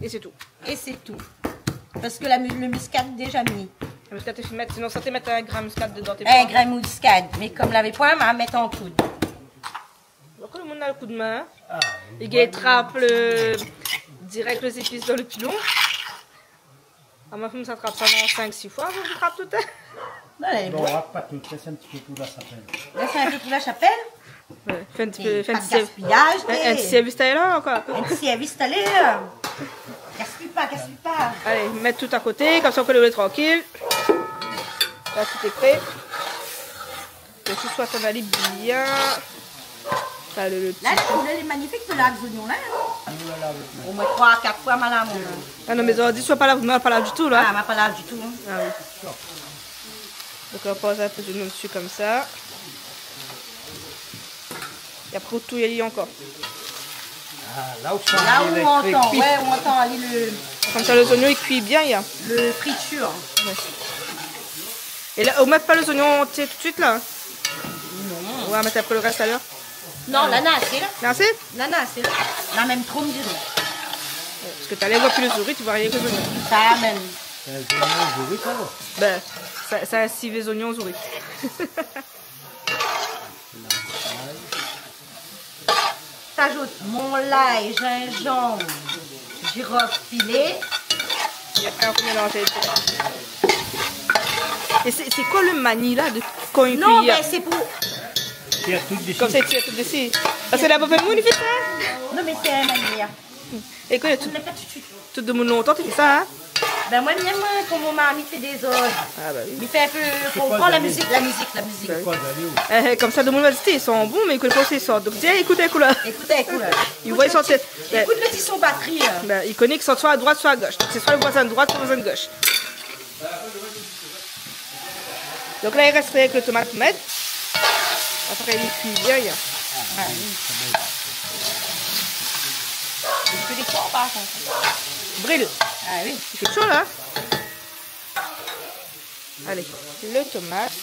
É sé tou. É sé tou. Parske la mu-, lo miskad déza mi. Lo miskad, té fine mèt, sinon sa té mèt in grin miskad dodan, té... In grin miskad. Mé konm lavé poin, ma mèt an poud. Donk, lo moun na lo koudmin, hein. Ah, i gingn trap lo, dirèk lé zépis dan lo pilon. Ah, ma fanm, sa trap sa dan sink, sis foi, sa trap tout, hein. Non, lé bon. Bon, pa tout, lès in ti pé pou la shapèl. Lès in pé pou la shapèl. Ouais, fé in ti pé, fé in ti sèrv-, pa de gaspiyaz, in, in ti sèrvis talèr, koi. In ti sèrvis talèr. Gaspiy pa, gaspiy pa. Alé, mèt tout a koté, konmsa, ou pé lès trankil. La, tout lé pré. Ke sé soi, sa va alé bien. Sa, lo, lo ti... La, lo koulèr lé magnifik, pou lav zonion la, hein. Omoin troi, kat foi, ma lav, mon. Ah non, mé zordi, soi pa lav, ma pa lav ditou, la. Ah, ma pa lav ditou, hein. Ah oui. Donk, ou poz in pé zonion dsi konmsa. É apré, ou touy ali ankor. Ah, la ou san, la ou antann, ouais, ou antann ali lo... Konmsa, lé zonion i kui bien, ya. Lo fritir. Ouais. É la, ou mèt pa lé zonion antié tout suit, la, hein ? Non. Ou va mèt apré lo rès, alor ? Non, la, na asé, la. Na asé ? La, na asé, la. Na mèm tro, mi diré. Parske talèr, ou voi pi lé zourit, ou voi rienk lé zonion. Sa mèm. Lé zonion, zourit, alor ? Bin, sa, sa, sivé zonion, zourit. La, sa. J'ajoute mon lay, gingembre, girofle pilé. Et après, on mélange tout. Et c'est, c'est quoi le mani là, de quand il cuit ? Non, ben, c'est pour... Tir tout dési. Konmsa i tir tout dési. Parske la pa fé moun i fé sa. Non, mais c'est un mani, hein. É koi, tout, tout demoun lontan té i fé sa, hein ? Ben, moin, mi èm, moin, kan mon mari i fé dé zot. Ah, bah oui. I fé in pé, konpran la mizik, la mizik, la mizik. Bah oui. Eh, eh, konmsa, demoun va di, i san bon, mé i koné pa ousa i sort. Donk, tiens, ékout in kou la. Ékout in kou la. I voi, i sort, ékout le ti son batri, hein. Ben, i koné i sort soi a droit, soi a gosh. Donk, sé soi le voizin de droit, soi le voizin de gosh. Donk la, i rès rienk le tomat pou mèt. Apré, li kui bien, ya. Ah oui. I fé défoi, par kont. Bril. Ah oui. I fé sho, la. Alé, le tomat.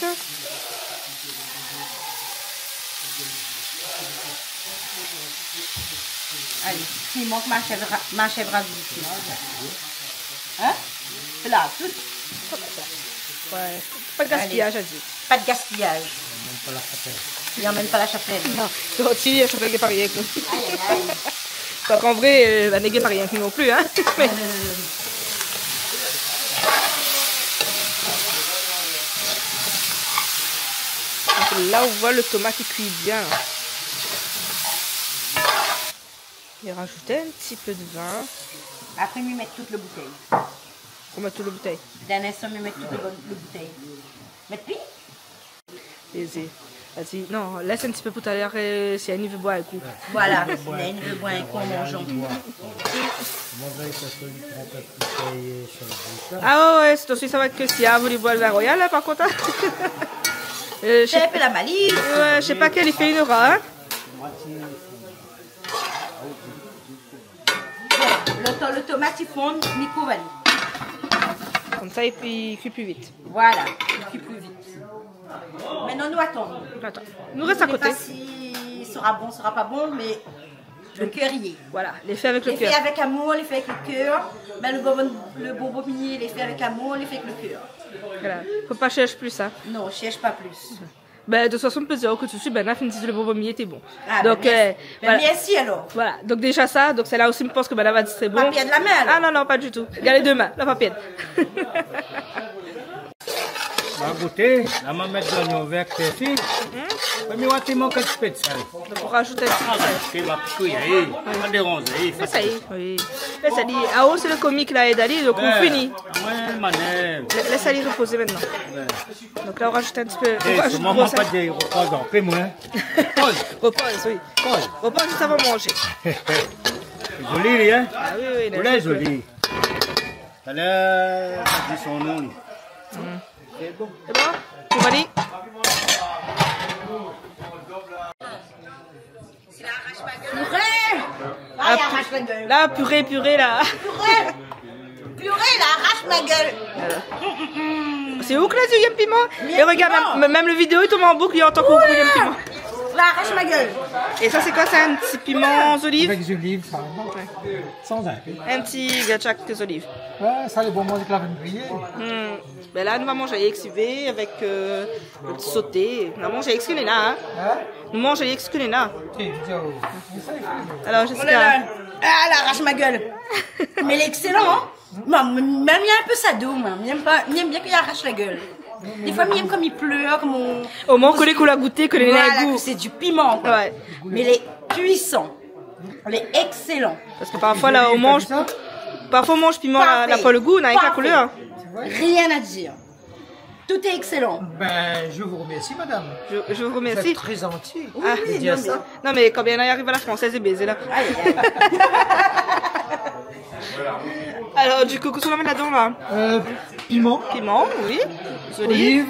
Alé, i mank ma shèv ra-, ma shèv razout. Hein ? Sé la, tout. Ouais. Pa de gaspiyaz, a di. Alé. Pa de gaspiyaz. I amenn pa la shapèl. I amenn pa la shapèl. Non, si, la shapèl lé pa rienk. Ay, ay, ay. Donk, an vré, euh, la nèg lé pa rienk non pli, hein. Mé... Euh. Donk la, ou voi le tomat i kui bien. É rajout in ti pé de vin. Apré, mi mèt tout le boutèy. Ou mèt tout le boutèy ? Dan in instan, mi mèt tout le bo-, le boutèy. Mèt pi ? Lézé. Vas-y. Non, lès in ti pé pou talèr, euh, si Annie i vé boir in kou. Voilà, si Annie i vé boir in kou, an manzan. Ah ouais, ouais, sé tout suit, sa va ke si a voulu boir le vin royal, la, par kont, hein. Euh, mi sé pa, la malice. Ouais, mi sé pa kèl i fé in ora, hein. Bon, le tan le tomat i fonn, mi kouv ali. Konmsa, i kui pli vit. Voilà, i kui pli vit. Mintnan, nou atann. Atann. Nou rès a koté. Mi koné pa si sera bon, sera pa bon, mé le kèr i lé. Voilà, lé fé avèk le kèr. Lé fé avèk amour, lé fé avèk le kèr. Mé le bonbon, le bonbon minié, lé fé avèk amour, lé fé avèk le kèr. Voilà. Fo pa shèrsh plis, hein. Non, shèrsh pa plis. Ben, de tout fason, mi pé dir ke tout suit, ben, la fine di le bonbon minié té bon. Ah, donk, ben, mèrsi. Euh, ben, voilà. Mèrsi alor. Voilà. Donk déza sa, donk sé la osi, mi pans ke, ben, la va di sé bon. Pa pèrd la min, alor. Ah non, non, pa ditou. Gard lé dé min, la pa pèrd. Ma gouté, la ma mèt zoignon vèr, pèrsi. Mhm. Mé mi oi té i mank in ti pé de sèl. Donk, ou rajout in ti pé de sèl. Ah, ben, sé ma pikouy, eh. Pa déranzé, eh. Mé sa i lé, oui. Mé sa i lé, ah, oh, sé le komik la, é dali, donk ou fini. Ouais, manèv. Lès ali repozé mintnan. Ouais. Donk la, ou rajout in ti pé, ou rajout... Eh, sé moman pa di repoz in pé, moin. Poz. Repoz, oui. Poz. Repoz zis avan manzé. Zoli, li, hein ? Ah oui, oui, lé zoli. Talèr, mi di son non, li. Mm. Sé bon. Sé bon ? Ou va di ? Purée ! Ah, i arash ma guèl. La, purée, purée, la. Purée ! Purée, la arash ma guèl. Voilà. Sé ou ki la di i yèm piman ? Mi yèm piman. É regard, mèm, mèm le vidéo i tourn an bouk, li antann ou i yèm piman. La arash ma guèl. É sa, sé koi sa ? In ti piman zoliv ? Avèk zoliv, sa. Ouais. San zinpé. In ti gatchak zoliv. Ouais, sa, lé bon, manzé avèk la viann griyé. Hmm. Ben la, nou va manzé avèk sivé, avèk, euh, le ti soté. Nou va manzé avèk sak néna, hein. Hein ? Nou manz avèk sak néna. Ok, je dis, oh. Mé sa, i fo... Alor, Jessica. Oh là là. Ah, la arash ma guèl. Mé lé ékselan, hein. Moin, mi èm in pé sa dou, moin. Mi èm pa, mi èm bien ke i arash la guèl. Défoi, mi èm kom i plèr, kom on... Omoin, ou koné, ou la gouté, ke lé... Voilà, gou. Ke sé du piman, koi. Ouais. Mé lé puisan. Lé ékselan. Parske parfoi, la, ou manz, parfoi ou manz piman, la, la pa le gou, na rienk la koulèr. Parfait. Rien à dire. Tout est excellent. Ben, je vous remercie, madame. Je, je vous remercie. Vous êtes très gentille de dire ça. Ah. Oui, oui, non, mais... Non, mé kan bien i ariv a la fransèz, lé bézé, la. Aïe, aïe, aïe. Alor, du kou, kosa ou la mèt ladan, la ? Euh, piman. Piman, oui. Zoliv. Oliv,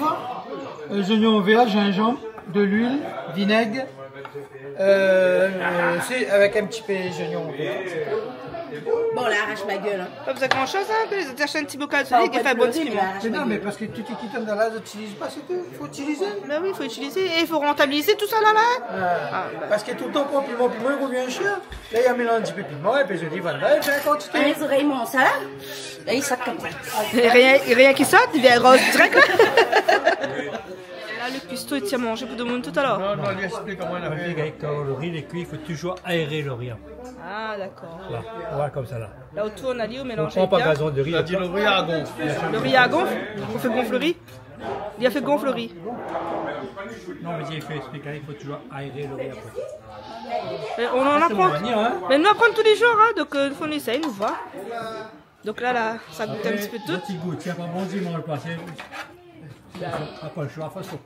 euh, zoignon vèr, zinzanm, de luil, vinèg, Euh, euh, sé avèk in ti pé zoignon vèr. Bon, la arash ma guèl, hein. Pa bezoin gran shoz, hein, pé zot i ashèt in ti bokal solid, i fé in bon ti piman. Mé non, mé parske tout sak i tonm dan la, zot i itiliz pa, sé tou. Fo itilizé. Ben oui, fo itilizé. É fo rantabilizé tout sa la, la. Ah, ben. Parske toultan pran piman, piman, i rovien shèr. La, i mélanz in ti pé piman, épi zot i vann la, i fé in kantité. Ah, lé zorèy, mon, sa la. La, i sort konmsa. É rien, rien ki sort, i vien roz dirèk, la. La, Lo kuisto i tien manzé pou domoun talèr. Non, non, li ésplik koman i fé. Kan lo ri lé kui, i fo touzour aéré lo ri. Ah, dakor. La, voilà, konmsa la. La, otour, nou la di, ou mélanz bien. Ou pran pa gazon de ri. La di lo ri la gonf. Lo ri la gonf. Ou fé gonf lo ri. Li la fé gonf lo ri. Non, mé i fo ésplik, i fo touzour aéré lo ri apré. Euh, nou aprann. Sé mon manièr, hein. Mé nou aprann tou lé zour, hein, donk, euh, fo nou éséy, nou voi. Donk la, la, sa gout in ti pé tout. Apré, ti gout, si lé pa bon, di amoin lo pasé. Apré, lo shoi, fason.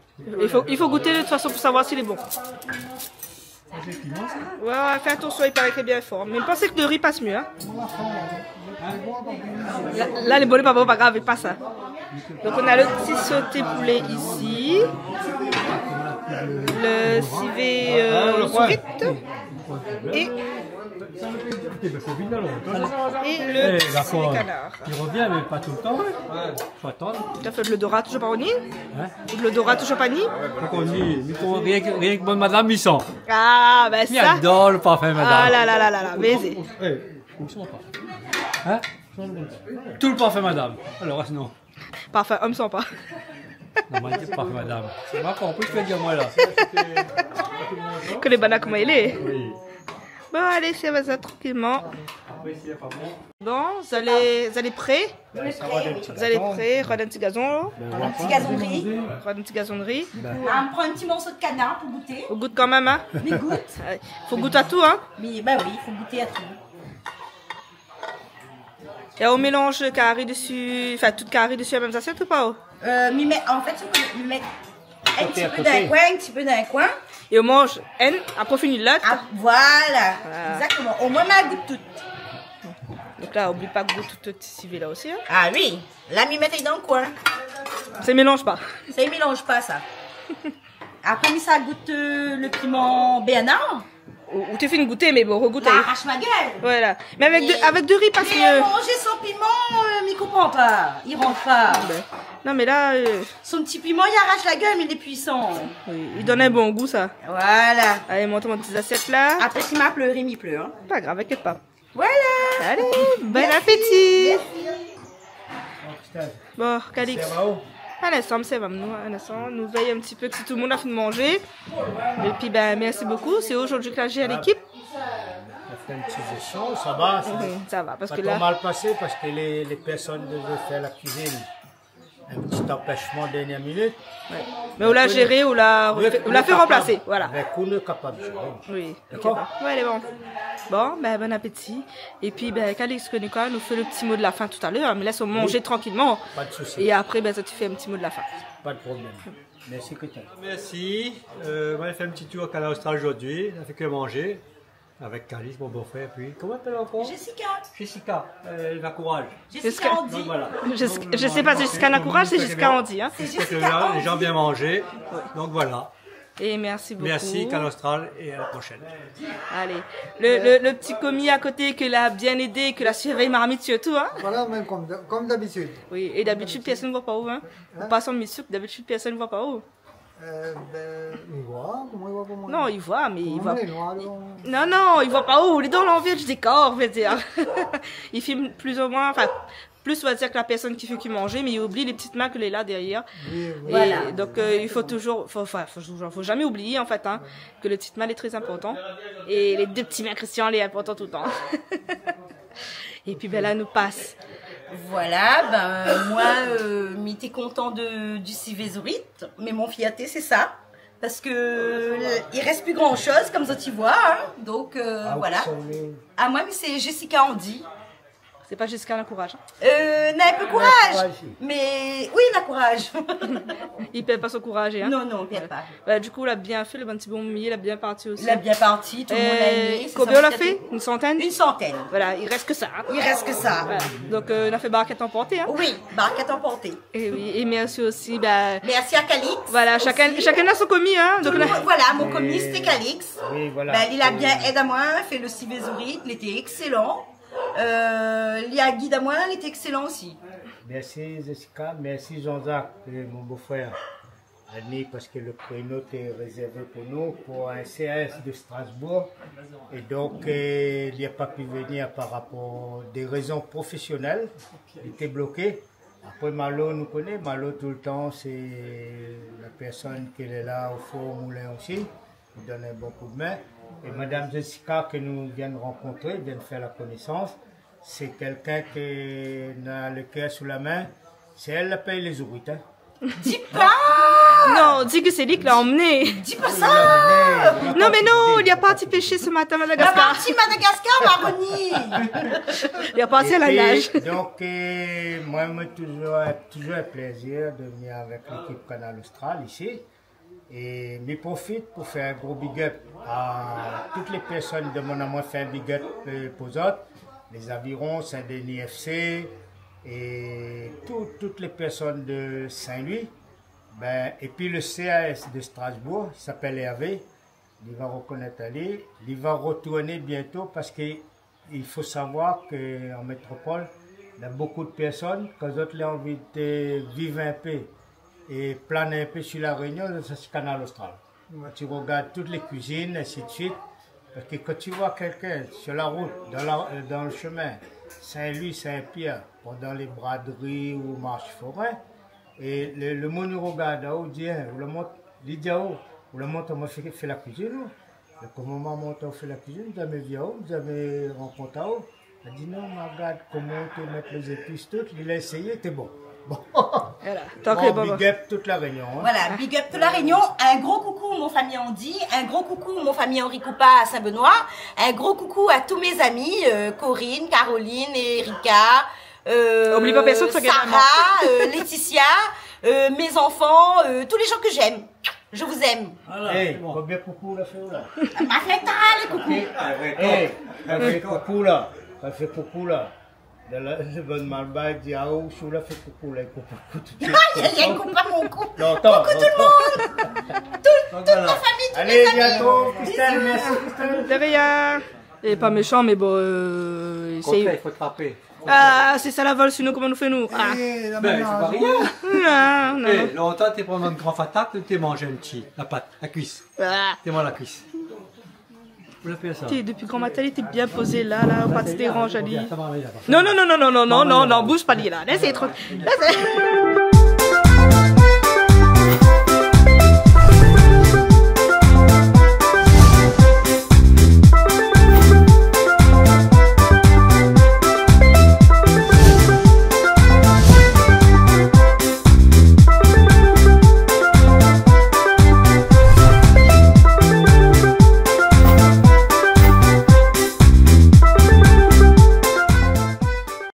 I fo, i fo gouté de tout fason pou savoir si lé bon. Sa, sé piman, sa ? Ouais, ouais, fé atansion, i paré ke lé bien for. Mé mi pans ke lo ri i pas myé, hein. La, la, lé bon, lé pa bon, pa grav, i pas, hein. Donk, nou na lo ti soté poulé isi. Lo sivé, euh, zourit. É, é lo sivé kanar. Eh, dakor. I revien, mé pa toultan, hein. Fo atann. Tout à fait, lo dora touzour pa vni. Hein ? Lo dora touzour pa vni. Fo k'ou di, mi trouv rienk, rienk bann madam i san. Ah, ben sa. Mi ador lo parfin madam. Ah la la la la la, mé sé... Eh, ou san pa. Hein ? Tout lo parfin madam. Alor, sinon. Parfin om i san pa. Non, ma di parfin madam. Sé pa konpri sak ou di amoin la. Ke lé bana koman i lé. Oui. Bon, alé, sa va, sa, trankilman. Apré, si lé pa bon. Bon, zot lé, zot lé pré ? Zot lé pré, rod in ti gazon, la. In ti gazon ri. Rod in ti gazon ri. Ah, nou pran in ti morso de kanar pou gouté. Ou gout kanmèm, hein ? Mi gout. Ouais. Fo gout a tou, hein ? Mé, ben oui, fo gouté a tou. É ou mélanz kari dési, anfin, tout kari dési la mèm zasièt ou pa, ou ? Euh, mi mèt, an fèt, sak mi mèt in ti pé dan in koin, in ti pé dan in koin. É ou manz inn, apré ou fini lot. Ah, voilà. Voilà. Exactement. Omoin, ma gout tout. Donk la, oubli pa gout tout, tout sivé la osi, hein. Ah oui. La, mi mèt dan koin. Sa i mélanz pa. Sa i mélanz pa, sa. Apré, mi sa gout, euh, lo piman béarnais. Ou, ou té fine gouté, mé bon, regout. La arash la guèl. Voilà. Mé avèk de, avèk de ri, parske... Mé manzé san piman, euh, mi konpran pa. I rant pa. Ben, non, mé la, euh, son ti piman, i arash la guèl, mé li lé puisan. Oui, i donn in bon gou, sa. Voilà. Alé, mont amoin ti zasièt la. Apré, si ma plèr, mi plèr, hein. Pa grav, inkièt pa. Voilà. Alé, bon apéti. Mèrsi. Bon, Calix. Sèrv aou ? In instan, sèrv anou, in instan. Nou vèy in ti pé si tout lo moun la fine manzé. Épi, ben, mèrsi bokou. Sé zordi ke la zér lékip. Nou la fé in ti zéshanz, sa va, sa va. Mhm, sa va, parske la... Pa tro mal pasé, parske lé, lé pèrsone i devé fé la kuizine. In ti anpèshman dèrnièr minit. Ouais. Mé ou la zéré, ou la fé ranplasé, voilà. Avèk ou, nou lé kapab zéré. Oui, dakor. Ouais, lé bon. Bon, ben, bon apéti. Épi, ben, Calix, koné koi, nou fé lo ti mo de la fin talèr, hein, mé lès anou manzé trankilman. Oui. Pa de sousi. É apré, ben, sa, ou fé in ti mo de la fin. Pa de problèm. Mèrsi, Christelle. Mèrsi. Euh, nou la fé in ti tour Kanal Austral zordi. Nou la fé ke manzé. Avèk Calix, mon bofrèr, épi, koman i apèl ankor ? Jessica. Jessica, euh, la kouraz. Jessica Andy. Donk, voilà. Jessica, je sais pas, Jessica la kouraz, sé Jessica Andy, hein. Sé Jessica Andy. Lé zan la bien manzé. Ouais. Donk, voilà. É mèrsi bokou. Mèrsi, Kanal Austral, é a la proshèn. Alé. Lo, lo, lo ti komi a koté ke la bien édé, ke la sirvèy marmit sirtou, hein. Voilà, mèm konm d-, konm dabitid. Oui, é dabitid, pèrsone i voi pa ou, hein. Hein ? Ou pas an misouk, dabitid, pèrsone i voi pa ou. Euh, ben, i voi, koman i voi pa moin ? Non, i voi, mé i voi... Koman lé noir, alor ? Non, non, i voi pa ou, lé dan lanvèr di dékor, on va dir. I film plis ou moin, anfin, plis, on va dir, ke la pèrsone ki fé ke manzé, mé i oubli lé ti min ke lé la dèrièr. Oui, oui. É voilà. Donk, euh, i fo touzour, fo, anfin, fo touzour, fo zamé oublié, an fèt, hein, ke lo ti min lé trè inportan. É lé dé ti min Christian, lé inportan toultan. Épi, ben, la, nou pas. Voilà, ben, moin, euh, mi té kontan de, di sivé zourit, mé mon fièrté, sé sa. Parske, euh, i rès pi gran shoz, konm zot i voi, hein. Donk, euh, voilà. Amoin, mi sé Jessica Andy. Sé pa Jessica la kouraz, hein. Euh, na in pé kouraz. La kouraz, si. Mé, oui, la kouraz. I pèrd pa son kouraz, hein. Non, non, i pèrd pa. Voilà. Bah, du kou, la bien fé, lo bann ti bonbon, la bien parti osi. La bien parti, tout lo moun la émé, sé sa. Konbien ou la fé ? In santèn ? In santèn. Voilà, i rès ke sa, hein. I rès ke sa. Voilà. Donk, euh, nou la fé barkèt anporté, hein. Oui, barkèt anporté. É oui, é mèrsi osi, bah, mèrsi a Calix osi. Voilà, shakinn, shakinn na son komi, hein. Donk, tout lo moun, voilà, mon komi, sété Calix. Oui, voilà. Bah, li la bien èd amoin, fé lo sivé zourit, lété éksélan. Euh, li la gid amoin, lété éksélan osi. Mèrsi Jessica, mèrsi Jean-Jacques, euh, mon bofrèr. Annie, parske lo kréno té rézèrvé pou nou, pou in C R S de Strasbourg. É donk, euh, li la pa pu vnir par rapor dé rézon profésionèl. Li té bloké. Apré Malo, nou koné, Malo toultan, sé la pèrsone ki lé la o four, o moulin osi, i donn in bon koudmin. É madam Jessica, ke nou vien rankontré, vien fé la konésans, sé kèlkin ke na le kèr sou la min, sé èl la pèy lé zourit, in. Di pa ! Non, di ke sé li ki la amné. Di pa sa ! Non, mé non, li la parti pèsh se matin, Madagaskar. La parti Madagaskar, Maroni. Li la parti a la naz. É donk, euh, moin, moin, toujour, toujour in plézir de vnir avèk lékip Kanal Austral isi. É mi profit pou fé in gro big up a tout lé pèrsone i demann amoin fé in big up, euh, pou zot, lé Zaviron, Saint-Denis F C, é tout, tout lé pèrsone de Saint-Louis. Bin, épi le C A S de Strasbourg, i apèl Hervé, li va rokonèt ali, li va rotourné bientô parske i fo savoir ke an métropol, na bonpé de pèrsone, kan zot la anvi de viv in pé é plane in pé su La Rényon, sa sé Kanal Austral. Ouais. Ti rogard tout lé kuizine, ainsi de suite. Parske kan ti voi kèlkin su la rout, dan la, euh, dan le shemin, Saint-Louis, Saint-Pierre, pandan lé bradri ou marsh forin, é le, le moun i rogard aou, i di, in, ou la mont, li di aou, ou la mont amoin fé, fé la kuizine, ou ? Mé koman ma mont aou fé la kuizine, mi la zamé vi aou, mi la zamé rankont aou. La di, non, ma gard koman ou té mèt lé zépis tout, li la éséyé, té bon. Bon. Voilà, tank bon, big up tout La Rényon, in. Voilà, big up tout La Rényon. Un gros coucou mon famiy Andy, un gros coucou mon famiy Henri Coupa à Saint-Benoît, un gros coucou à tous mes amis, euh, Corinne, Caroline, Erika, euh, Oubli pa pèrsone, sa gingn Sarah, euh, Laetitia, euh, mes enfants, euh, tous les gens que j'aime. Je vous aime. Voilà, sé bon. Konbien koukou la fé ou la ? Ma fé ta lé koukou. Oké. É, la fé koukou la. La fé koukou la. La, la, le bon malbar i di, ah, ou, si ou la fé koukou la, i koup koukou tout de suite. Aïe, aïe, aïe, koup pa mon kou. Lontan, lontan. Koukou tout le monde. Tout, toute la famille, tous les amis. Allez, bientôt, Christelle, merci, Christelle. De rien. Lé pa méshan, mé bon, euh, sé... Kontrèr, i fo trapé. Ah, sé sa la vol, sinon koman nou fé nou ? Ah. Bin, sé pa rien. Non, non, non. Lontan, té pran in gran fatak, té manz in ti, la pat, la kuis. Ah. Té manz la kuis. Ou la fé sa ? Té, dopi gran matin, li té bien pozé la, la, pa déranz ali. Non, non, non, bouz pa li la. Lès ali trankil. Lès ali.